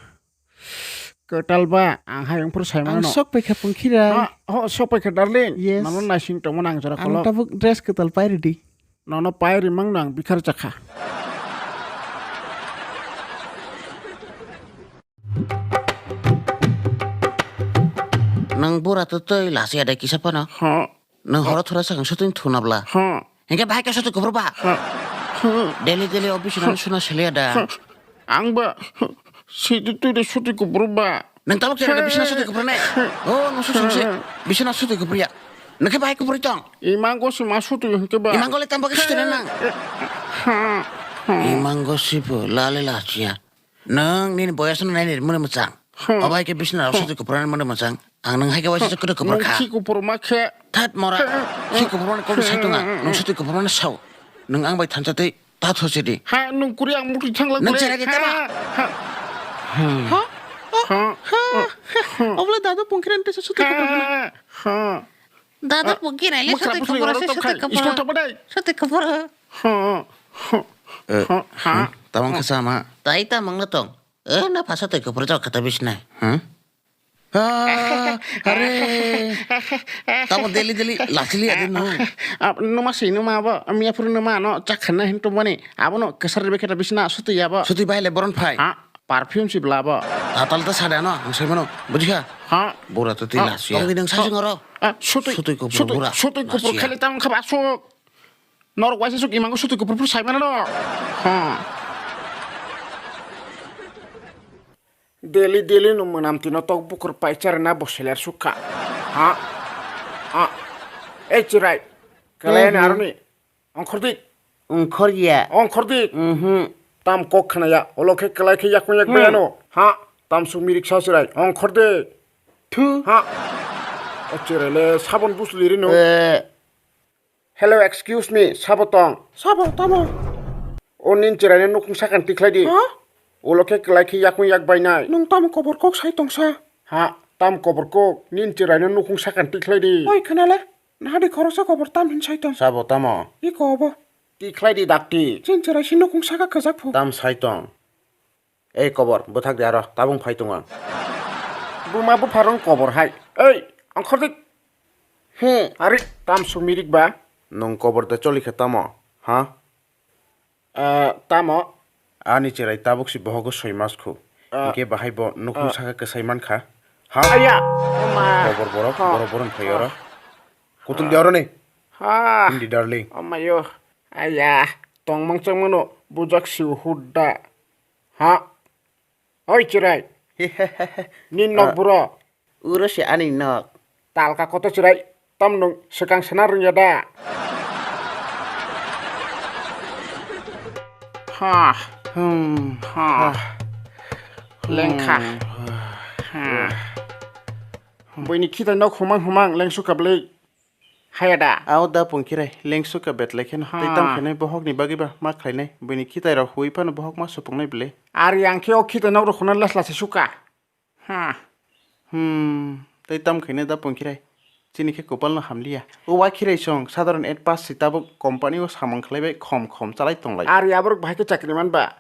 Kwtal ba, ang hayung phuru sai mano. Ang sok pai kha, Pungkhirai. Ha, ho, sok pai kha, darling. Yes. Mano naising tongmani ang jora kolok. Ang tabuk dress kwtal pai ridi. Nono pai rimang no ang bikhar jakha. Nang bura to twi lasi ada kisa phano. Ha. Nang horo thura sakang shooting thuna bla. Ha. Hingke bahai ke shooting kuphur ba. Ha. Daily daily office nang suna selia da. Ha. Ang ba sidi twi de shooting kuphur ba. Nang tabuk chera bisna shooting kuphur ne. Oh, nang shooting se. Bisna shooting kuphur ya. Nang ke bahai kuphur tong. Imango si ma shooting hingke ba. Imango le tamba ke shooting nang. Ha. Ha. Imango si bo lale la chia. Nwng nini boyas no naini mwnwi mwchang. Hmm. Obo hai khe bisna rok sotwi kwpra mwnwi mwchang. Ang nwng hai khe waisa se kwrwi kwpra kha. Nwng si kwpra ma khe. That mora. Hmm. Si kwpra mani kok sai tonga. Nwng sotwi kwpra mani sao. Nwng ang bai thansa tei ta thosi di. Ha, nwng kuri ang mukti thangla. Nwng kuri. Cherai di tama. Ha, ha. Hmm. Ha? Ha? Ha? Ha? Obole dada pungkiran tesa sotwi kwpra mani. Ha? Ha? Dada pungkirai le sotwi kwpra se sotwi kwpra. School thangma dai. Sotwi kwpra. Ha? Ha? Eh, ha? Ha? Tamang khe sama. Tai tamang na tong. Eh, na phasa twi kwpra jok kata bisnai. Ha? Ah, are. Tamo daily daily lachili ade no. Ah, numa si numa abo, miya phuru numa no chakhanna hin tumani. Abo no kesar be kata bisna suti abo. Suti bai le boron phai. Ha, perfume si bla bo. Tatal ta sada no, ang sai mano, bujikha? Ha. Bura to tila siya. Tong di nang sai sing oro. Ah, suti. Suti kupur bura. Suti kupur khali tang khaba asuk. Norok waisa suk imango sutwi kuphur phur sai mano no. Ha. Daily daily no mwnam tino tok bukur pai charna bo seler sukha. Ha. Ha. Ei chirai. Kalai na aroni. Ongkhordik. Ongkhorya. Ongkhordik. Mhm. Tam kok khnaya. Olo khe kalai khe yakung yak bayano. Ha. Tam suk mirik sa chirai. Ongkhordik. Thu. Ha. O chirai le sabon busli rino. Eh. Hello, excuse me, sabo tong? Sabo, tamo? O nin chwraino nukhung sakani tikhlai di. Ha? Ulo khe kwlai khe yakung yak bainai. Nwng tamo kobor kok sai tongsa? Ha, tam kobor kok, nin chwraino nukhung sakani tikhlai di. Oi, khwnale, nahadi khoroksa kobor tam hin sai tong? Sabo tamo? Iko obo. Tikhlai di dakti. Chin chwrai si nukhung saka kwchak phu. Tam sai tong? Ei kobor, bwthak de aro, tabung phai tongo ang. Buma bupharong kobor hai. Ei, ongkhordik. Hmm. Ari, tam suk mirik ba? Nwng kobor de choli khe tamo, ha? Ah, tamo? Ani cherai tabuk si bohogo soi mas khu. Ah. Hingke bahai bo nukhung saka kwsai man kha. Ha? Aya, ma. Kobor borok, ha, borok boron phai oro. Kutung de oro ni. Ha. Hindi darling. Amayo. Aya, tongmang changmano bujak si hudda. Ha? Oi, chirai. Ni nok buro. Uro se ani nok. Talka koto chirai. Tam nung sekang sana rungya da. Ha. Hmm. Ha. Lengkha. Hmm. Ha. Buini khitai nok humang humang lengsu kablai. Haya da. Ao da pungkhirai lengsu ka betlai kheno. Ha. Tei tam khainai bohok ni bagwi ba ma khlainai. Buini khitai rok hui phano bohok ma supungnai bwle. Ari ang khe o khitai nok rok khuna lasla se suka. Ha. Hmm, tei tam khaina da pungkhirai. Chini khe kopal no hamliya. O wa khirai song, sadharon et pass si tabuk company o samung khlaibai khom khom chalai tonglai. Ari aborok bahai khe chakri man ba.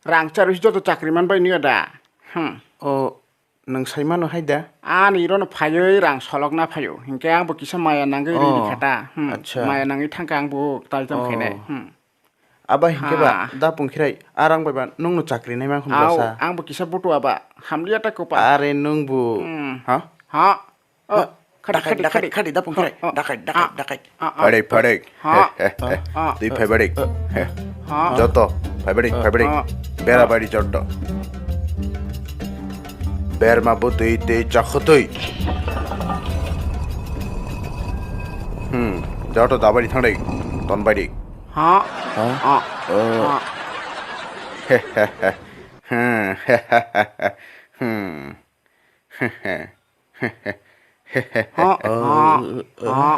Rang charwi joto chakri man bai niya da. Hmm. O, nwng sai mano hai da? Ani iro no phaiwi rang solok na phaio. Hinkhe ang bo kisa maya nangwi ri Oh, kha da. Hmm. Acha. Maya nangwi thangkha ang bo tai tam Oh. khainai. Hmm. Aba hinkhe ba, Ha. da pungkhirai, arang bai ba, nung no chakri nai mang khum Au, bwsa. Ang bo kisa butu aba, hamliya ta kopa. Are nung bo, Hmm. ha? Ha? Oh, Ha? khadi, Dakai, khadi, dakai, khadi. Khadi, da pungkhirai, Oh, oh. dakai, dakai, Ah, dakai. ah, ah. Phadik, phadik. Ha? He, he, he. Ah. Twi phai phadik. He. Ha? Joto, phai phadik, phai phadik. Ah. Bera Ah. bari joto. Berma bwtwi tei chakhwtwi. Hmm, joto dabari thangdi, tonbaidi. Ha? Ha? Ah. Oh. Ah. He, he, he. Hmm, he, he, he, he. Hmm. He, he. He, he. He, he, he, Ha? he. Ha?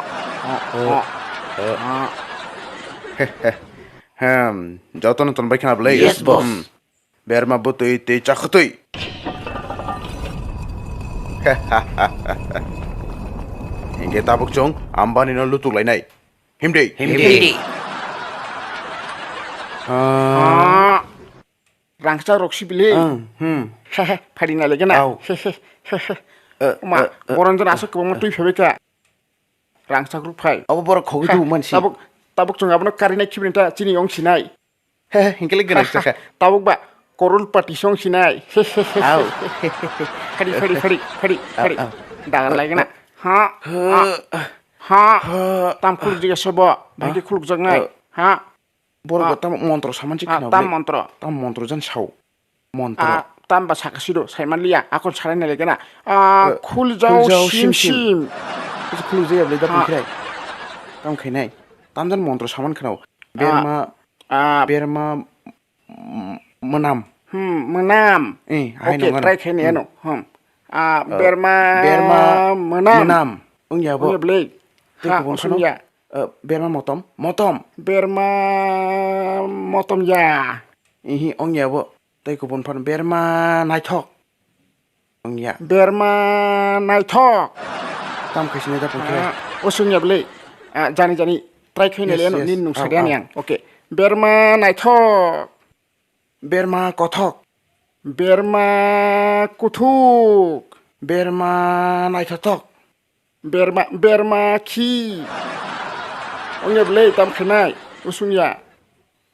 Ha? Ha? Ha? Ha? He, he. Hmm, jotono tonbai khna bwle? Yes, boss. Hmm. Berma bwtwi tei chakhwtwi. Hinkhe tabuk chwng Ambani no lutuk lainai. Himdi. Himdi. Ah. Ah. Rangchak rok sibili. Ang, hmm. He, he, phadi na lege na. Au. He, he, he, he. Eh, Oma, eh, eh, boron jon eh. Aswk kwbangma twi phaibai kha. Rangchak rok phai. Abo borok khogwi Ha, tubu mansi. Tabuk, tabuk chwng abono karinai khibini ta chini ong sinai. He, he, hinkhe le gwnang chakha. Tabuk ba korol pati song sinai. Au. Phadi, phadi, phadi, phadi, Au, phadi. Au. Dagal lagi na. Ha, ha, Huh. ha. Huh. Tam khuluk jiga sobo. Bhagi Huh. khuluk jak nai. Huh. Ha. Borok Ah. tam montro saman si Ah, khna tam bwle. Montro. Tam montro jan sao. Montro. Ah, tam ba saka sido, saiman liya, akon sarai na lege na. Ah, Eh, khul jao khul jao sim sim sim. sim. Khul jaya bwle da Ah. pungkhirai. Tam khainai. Tam jan montro saman khna. Ah. Berma, Ah. berma, mm, mwnam. Hmm, mwnam. Eh, ahai Okay, nongan. Try khaini Hmm. ano. Hmm. Ah, Eh, berma, berma mwnam. Mwnam. Wngya bo. Wngya bwle. Tei Ha, kubun phano? Wngya. Eh, berma motom. Motom. Berma motom ya. Ihi, wngya bo. Tei kubun phano berma naithok. Wngya. Berma naithok. Tam khaisini da pungkhe. Ah, wswngya bwle. Ah, jani jani. Try khaina Yes, le ano yes. Nin nung Au, sadiya au. Ni ang. Okay. Berma naithok. Berma kothok. Berma kuthuk. Berma naithothok. Berma, berma khi. Wngya bwle tam khainai. Wswngya.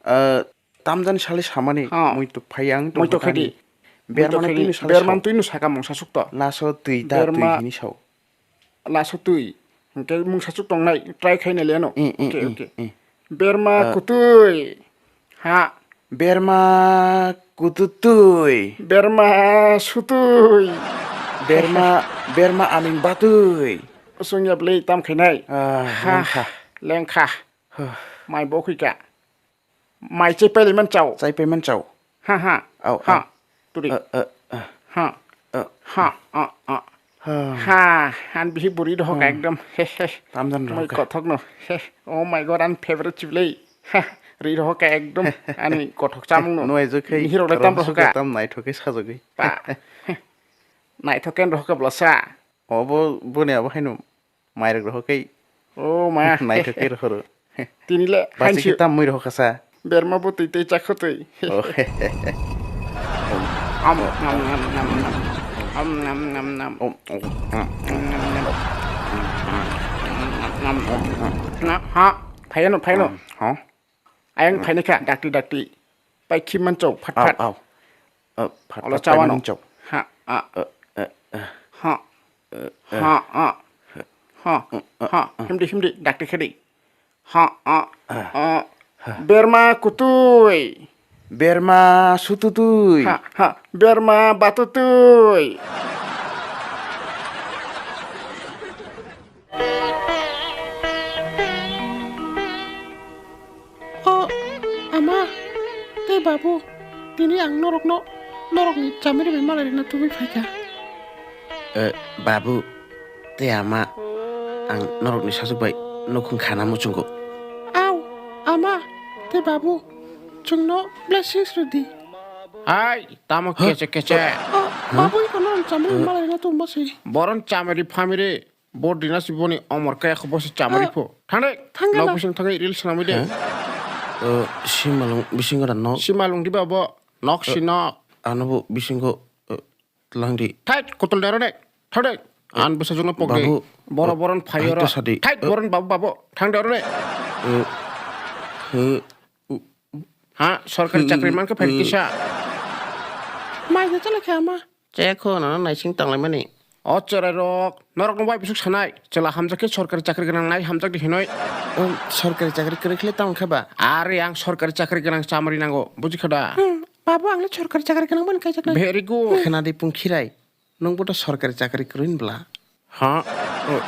Eh, tamjani sali samani. Ha. Muitu phai ang Muitu tongkha khadi. Kani. Berma Muitu khadi. Twi no sali Berma sao. Twi no saka mungsa sukto. Laso twi ta twi Berma hini sao. Laso twi. Hwnkhe mungsa chuk tongnai. Try khaina le ano. Eh, eh, Okay, eh, okay. eh. Berma Ah. kutui. Ha. Berma kututui. Berma sutui. Berma, berma aming batui. Wswngya bwle tam khainai. Ah, Ha. Lengkha. Lengkha. Huh. Mai bo khuika. Mai chai pailai man chao. Chai pai man chao. Ha, ha. Au, Ha. au. Turi. Eh, eh, eh. Ha. Eh. Ha, ah, ah. Ha. Ha, han bihi buri doho ka Hmm. Ekdom. He, he. Tamjan Moi roho ka. Kothok no. He. Oh my God, an favorite chiblei. Ha. Ri doho ka ekdom. Ani kothok chamung no. Nuai jok khai. Mihi rok le tam roho roho ka. Tam naithok khe sajagwi. Pa. Naithok ken roho ka blasa. Obo boni abo haino. Mairok rohor kai. Oh, ma. Naithok khe rohoro. Tini le Basi hansi khe tam mui rohor kasa. Berma bo twi tei chakho twi. Oh. Am, nam, nam, nam, nam. Am, nam, nam, nam. Oh, oh. Nam, nam, nam. Nam, nam. Na, ha, phaiyano, phaiyano. Ha? Ayang phaini kha, dakti, dakti. Pai khi manchok, phat, Au, phat. Au. Eh, phat, Olo phat, chawano. Pai manchok. Ha, a. Eh, eh, eh. Ha. Eh, eh. Ha, a. Ha. Eh, eh, Ha. Eh. Himdi, himdi, dakti khedi. Ha, a. Eh. A. Eh. Berma kutui. Berma sututui. Ha, ha. Berma batutui. O, ama, Babu, tini ang norokno, norokni chamari bai malai rwna tubui phaikha. Eh, babu, tei ama, ang norokni sajwk bai nukhung khana muchungo. Au, ama, tei babu, chwngno blessings rwdi. Hai, tamo keche keche. Ah, babu, iko norok chamari bai malai rwna tubui masi. Boron chamari phamiri. Bo dina si boni omor kaya kho bosi chamari pho. Thang de. Thang de nok no. Bising thangwi reels namwi de. Huh? Uh, simalung bisingo da nok. Simalung di ba bo. Nok si nok. Ano bo bisingo, uh, lang di. Thait, kutul daro de. Thang de. An bwsa jungno pok de. Babu, boro uh, boron phayo ro. Sadi. Thait, uh, boron babu babu. Thang daro de. Uh, uh, Ha, sorkari chakri mankha phai kisa. Mai de chala kha ma. Chekho nono naising tanglaimani. O cherai rok, norok no bai bisuk sanai. Chwla hamjak khe sorkari chakri gwnang nai hamjak di hinoi. Um, sorkari chakri kwrwi khle tamo khe ba? Are ang sorkari chakri gwnang chamari nango, buji kha da? Hmm, babu ang le sorkari chakri gwnang bani kaijaknai. Very good. Khna di pung khirai. Nwng bo to sorkari chakri kwrwi bla. Ha? Oh.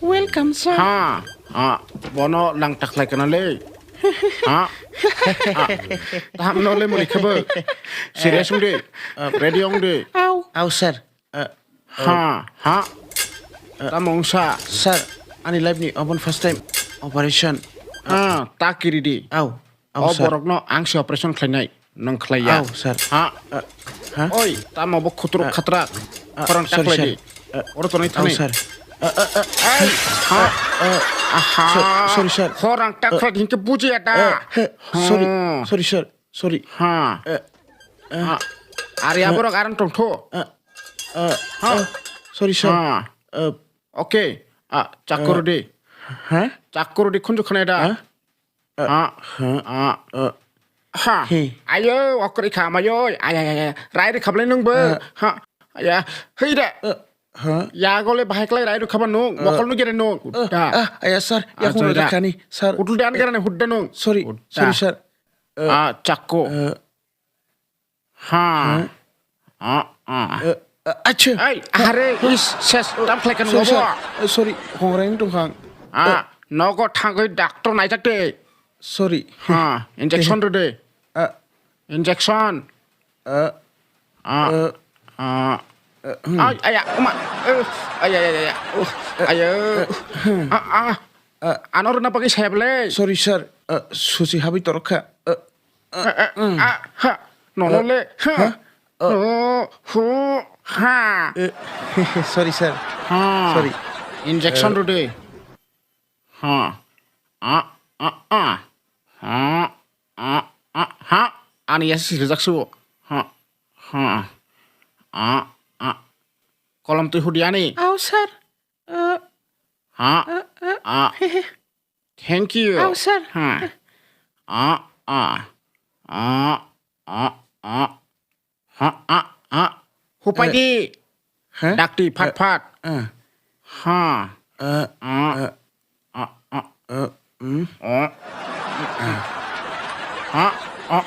Welcome, sir. Ha, ha, bono lang taklai kana le. Ha? Ha? Taham no le muni khabo. Serious ungdi. Ready ungdi. Au. Au, sir. Ha, ha. Tamo ungsa. Sir, ani life ni obon first time operation. Ha, ta kiri di. Au. Au, o sir. Borokno ang se operation khlainai, nwng khlaiya. Au, sir. Ha? Uh, ha? Oi, tamo bo khutruk khatra. Khorang sorry, taklai sir. Di. Oro tonwi thani. Au, sir. Uh, uh, uh, ai, ha? Uh, uh, aha. So-, sorry, sir. Khorang taklai hinkhe bujiya da. Uh, he, sorry. Hmm. Sorry, sir. Sorry. Ha. Uh, uh, ha. Ari uh, aborok aran tongtho. Uh, uh, ha? Uh, sorry, sir. Ha. Uh, okay. Ah, chakuru di. Ha? Chakuru di khunju khanai da. Ha? Ha, ha, ha. Ayo, okri kha, mayo. Ay, ay, ay, ay. Rai ri khablai nung bo. Ha. Aya, hei da. Ha. Ya gole bahai klai rai ri khaba nung. Mokol nu gere nung. Da. Ah, aya, sir. Ya hudda khani, sir. Kutul dan gere hudda nung. Sorry, sorry, sir. Ah, chakko. Ha. Ah, ah. Eh, eh, acha. Ai, are, is, ses, tam khlai kan sorry, ngobo. Sir. Eh, sorry, hongreng tongkhang. Ah, nogo thangoi doctor naijak de. Sorry. Ha, injection rw de. Ah. Injection. Ah. Ah. Eh. Ah. Eh, hmm. Ai, aya, uma. Eh, ay, ay, ay, ay. Uh, ayo. Eh, hmm. Ah, ah. Eh. Ano rwna bagwi saya bele. Sorry, sir. Eh, susi habi torokha. Eh, Ah, ah, ha. Nono le. Ha. Oh, hu, ha. Eh, sorry, sir. Ha. Sorry. Injection rw de. Ha. Ah, ah, ah. Ha. Ah, ah, ha. Ani yasi sirjak su. Ha. Ha. Ah, ah. Kolom twi hudi ani. Au, sir. Eh. Ha. Eh, eh. Ah. Thank you. Au, sir. Ha. Ah, ah. Ah, ah, ah. Ha, ah, ah. Hupai di. Ha? Dakti, phat, phat. Eh. Ha. Eh, ah. Eh. Ah, ah. Eh, hmm. Oh. Ha, ah.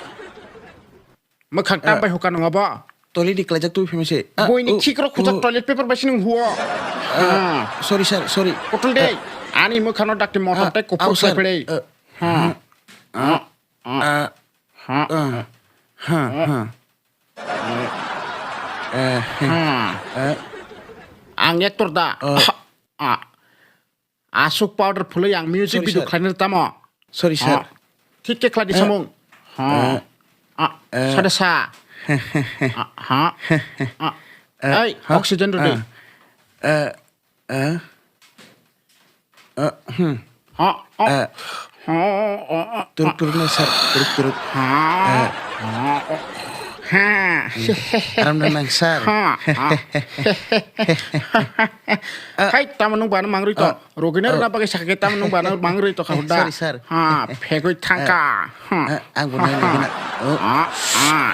Mwkhang tam bai huka nung abo? Toli di klaijak twi phimase. Ah, boini khikrok khujak toilet paper bai sinung huo. Ah, sorry, sir, sorry. Kutul de. Ani mwkhano dakti motom tei kuphur khlai pede. Ha. Ha. Ha. Ha. Ha. Ang actor da. Ah. Aswk powder phulwi ang music video khlaina tamo? Sorry, sir. Thik khe khlai di samung. Ha. Sada sa. Ha. Ai, oxygen rw di. Ha. Ha. Turuk, turuk na, sir. Turuk, turuk. Ha. Aram na nang, sir. Ha. Hai, tamo nung bana mangrui to. Rogina rwna bagwi sakha khe tamo nung bana mangrui to kha huda. Sorry, sir. Ha, phegwi thangka. Ang bo nai nai gana. Ah, ah.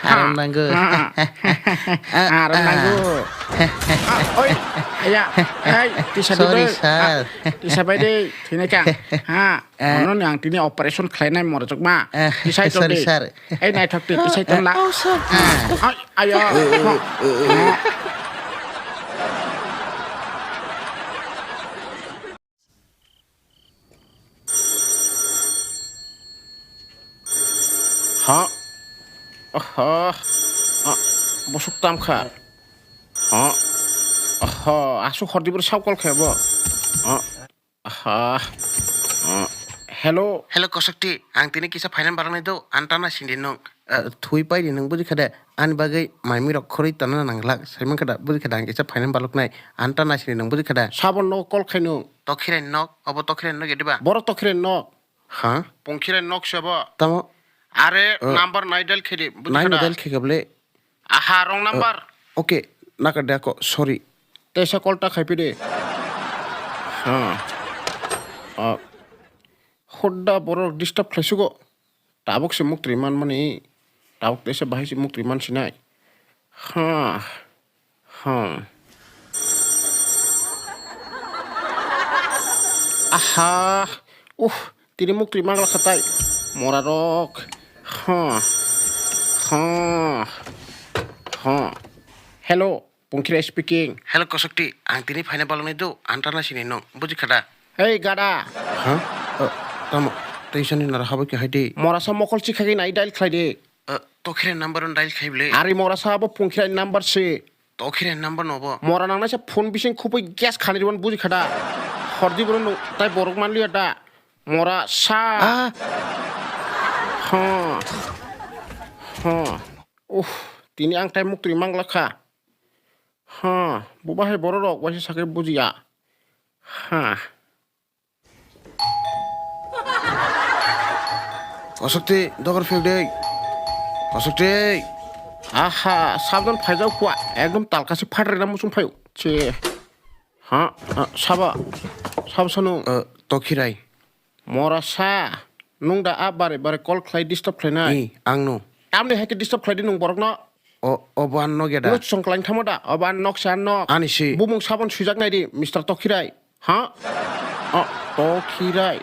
Aram nanggo. Ah, aro nango. Ah, oi, aya, ai, tisa Sorry, dudoi. Ah, sir. Tisa bai dei, thwinai kha. Ha, Eh. Ano ni ang tini operation khlainai morjak ma. Eh, Tisai sorry, tongdi. Sir. Ei naithok di, tisai tong la. Oh, sir. Ah, ai, ayo. Ha? Aha. Ah, busuk tam kha. Ha? Aha, asuk hordi bro sau call khe bo. Ha? Aha. Ah, hello. Hello, Kosokti. Ang tini kisa finance baloknai do, anta na sindi nung. Ah, thui pai di nung buji khade. Ani bagwi maimi rok khoroi tana nanglak. Saimang khada buji khada ang kisa finance baloknai. Anta na sindi nung buji khada. Sabon no call khainung. Tokhirai nok, obo Tokhirai nok ediba? Boro Tokhirai nok. Ha? Pungkhirai nok sebo. Tamo? Are Oh. Number nai dial khedi, buji Nai khada? Dial khegable. Aha, wrong number. Okay, nakar de ako, sorry. Tesa call ta khaipi de. Ha. Ah. Hodda borok disturb khlaisugo. Tabuk se muktri manmani. Tabuk tesa bahai se muktri mansinai. Ha. Ha. Aha. Uh, tini muktwi mangla khatai. Mora rok. Ha. Ha. Ha. Hello, Pungkhira speaking. Hello, Kosokti. Ang tini phaina baloknai do. Anta na sini nung. Buji khada. Hey, gada. Ha? Uh, tamo. Tei sani nara habo khe hai de. Mora sa mokol chikhagwi nai dial khlai de. Uh, Tokhirai number on dial khai ble. Ari mora sa abo Pungkhira number se. Tokhirai number no bo. Mora nang naisa phone bising khupui gas khani ribon buji khada. Hordi bro no tai borok manliya da. Mora sa. Ah. Ha. Ha. Uff, tini ang tai muktwi mangla kha. Ha, buba hai borok rok waisa sakai bujiya. Ha. Kosokti, dogar phek de. Kosokti. Aha, sabdan phaijak kua. Ekdom talkasi phatrina musung phaio. Che. Ha, ha, saba. Saba sanu. Eh, Tokhirai. Mora sa. Nung da a bare bare call khlai disturb khlainai. I, ang no. Tamni hai khe disturb khlai di nung borok no. O, obo ang nok ya da? Nuk song klain thamo da? Obo ang nok se ang nok. Ani si. Bumung sabon swijak nai di, Mister Tokhirai. Ha? O, Tokhirai.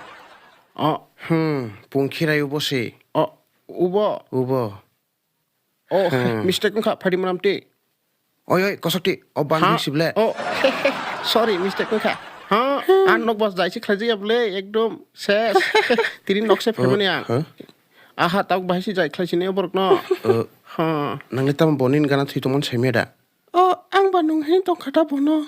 O. Hmm, Pungkhirai ubo si. O, ubo. Ubo. O, Hmm. Mistake wngkha, phadi mwnam ti. Oi, oi, kosok ti. O, bang Ha? si ble. O, sorry, mistake wngkha. Ha? Ang nok bas jai si khlai jaya ble, ekdom ses. Tini nok se O, phaimani ang. Ha? Aha, tabuk bahai si jai khlai sini borok no. O, Ha. Nangni tamo bonin gana thwi tongmani saimaya da? O, ang ba nung hin tongkha da bono.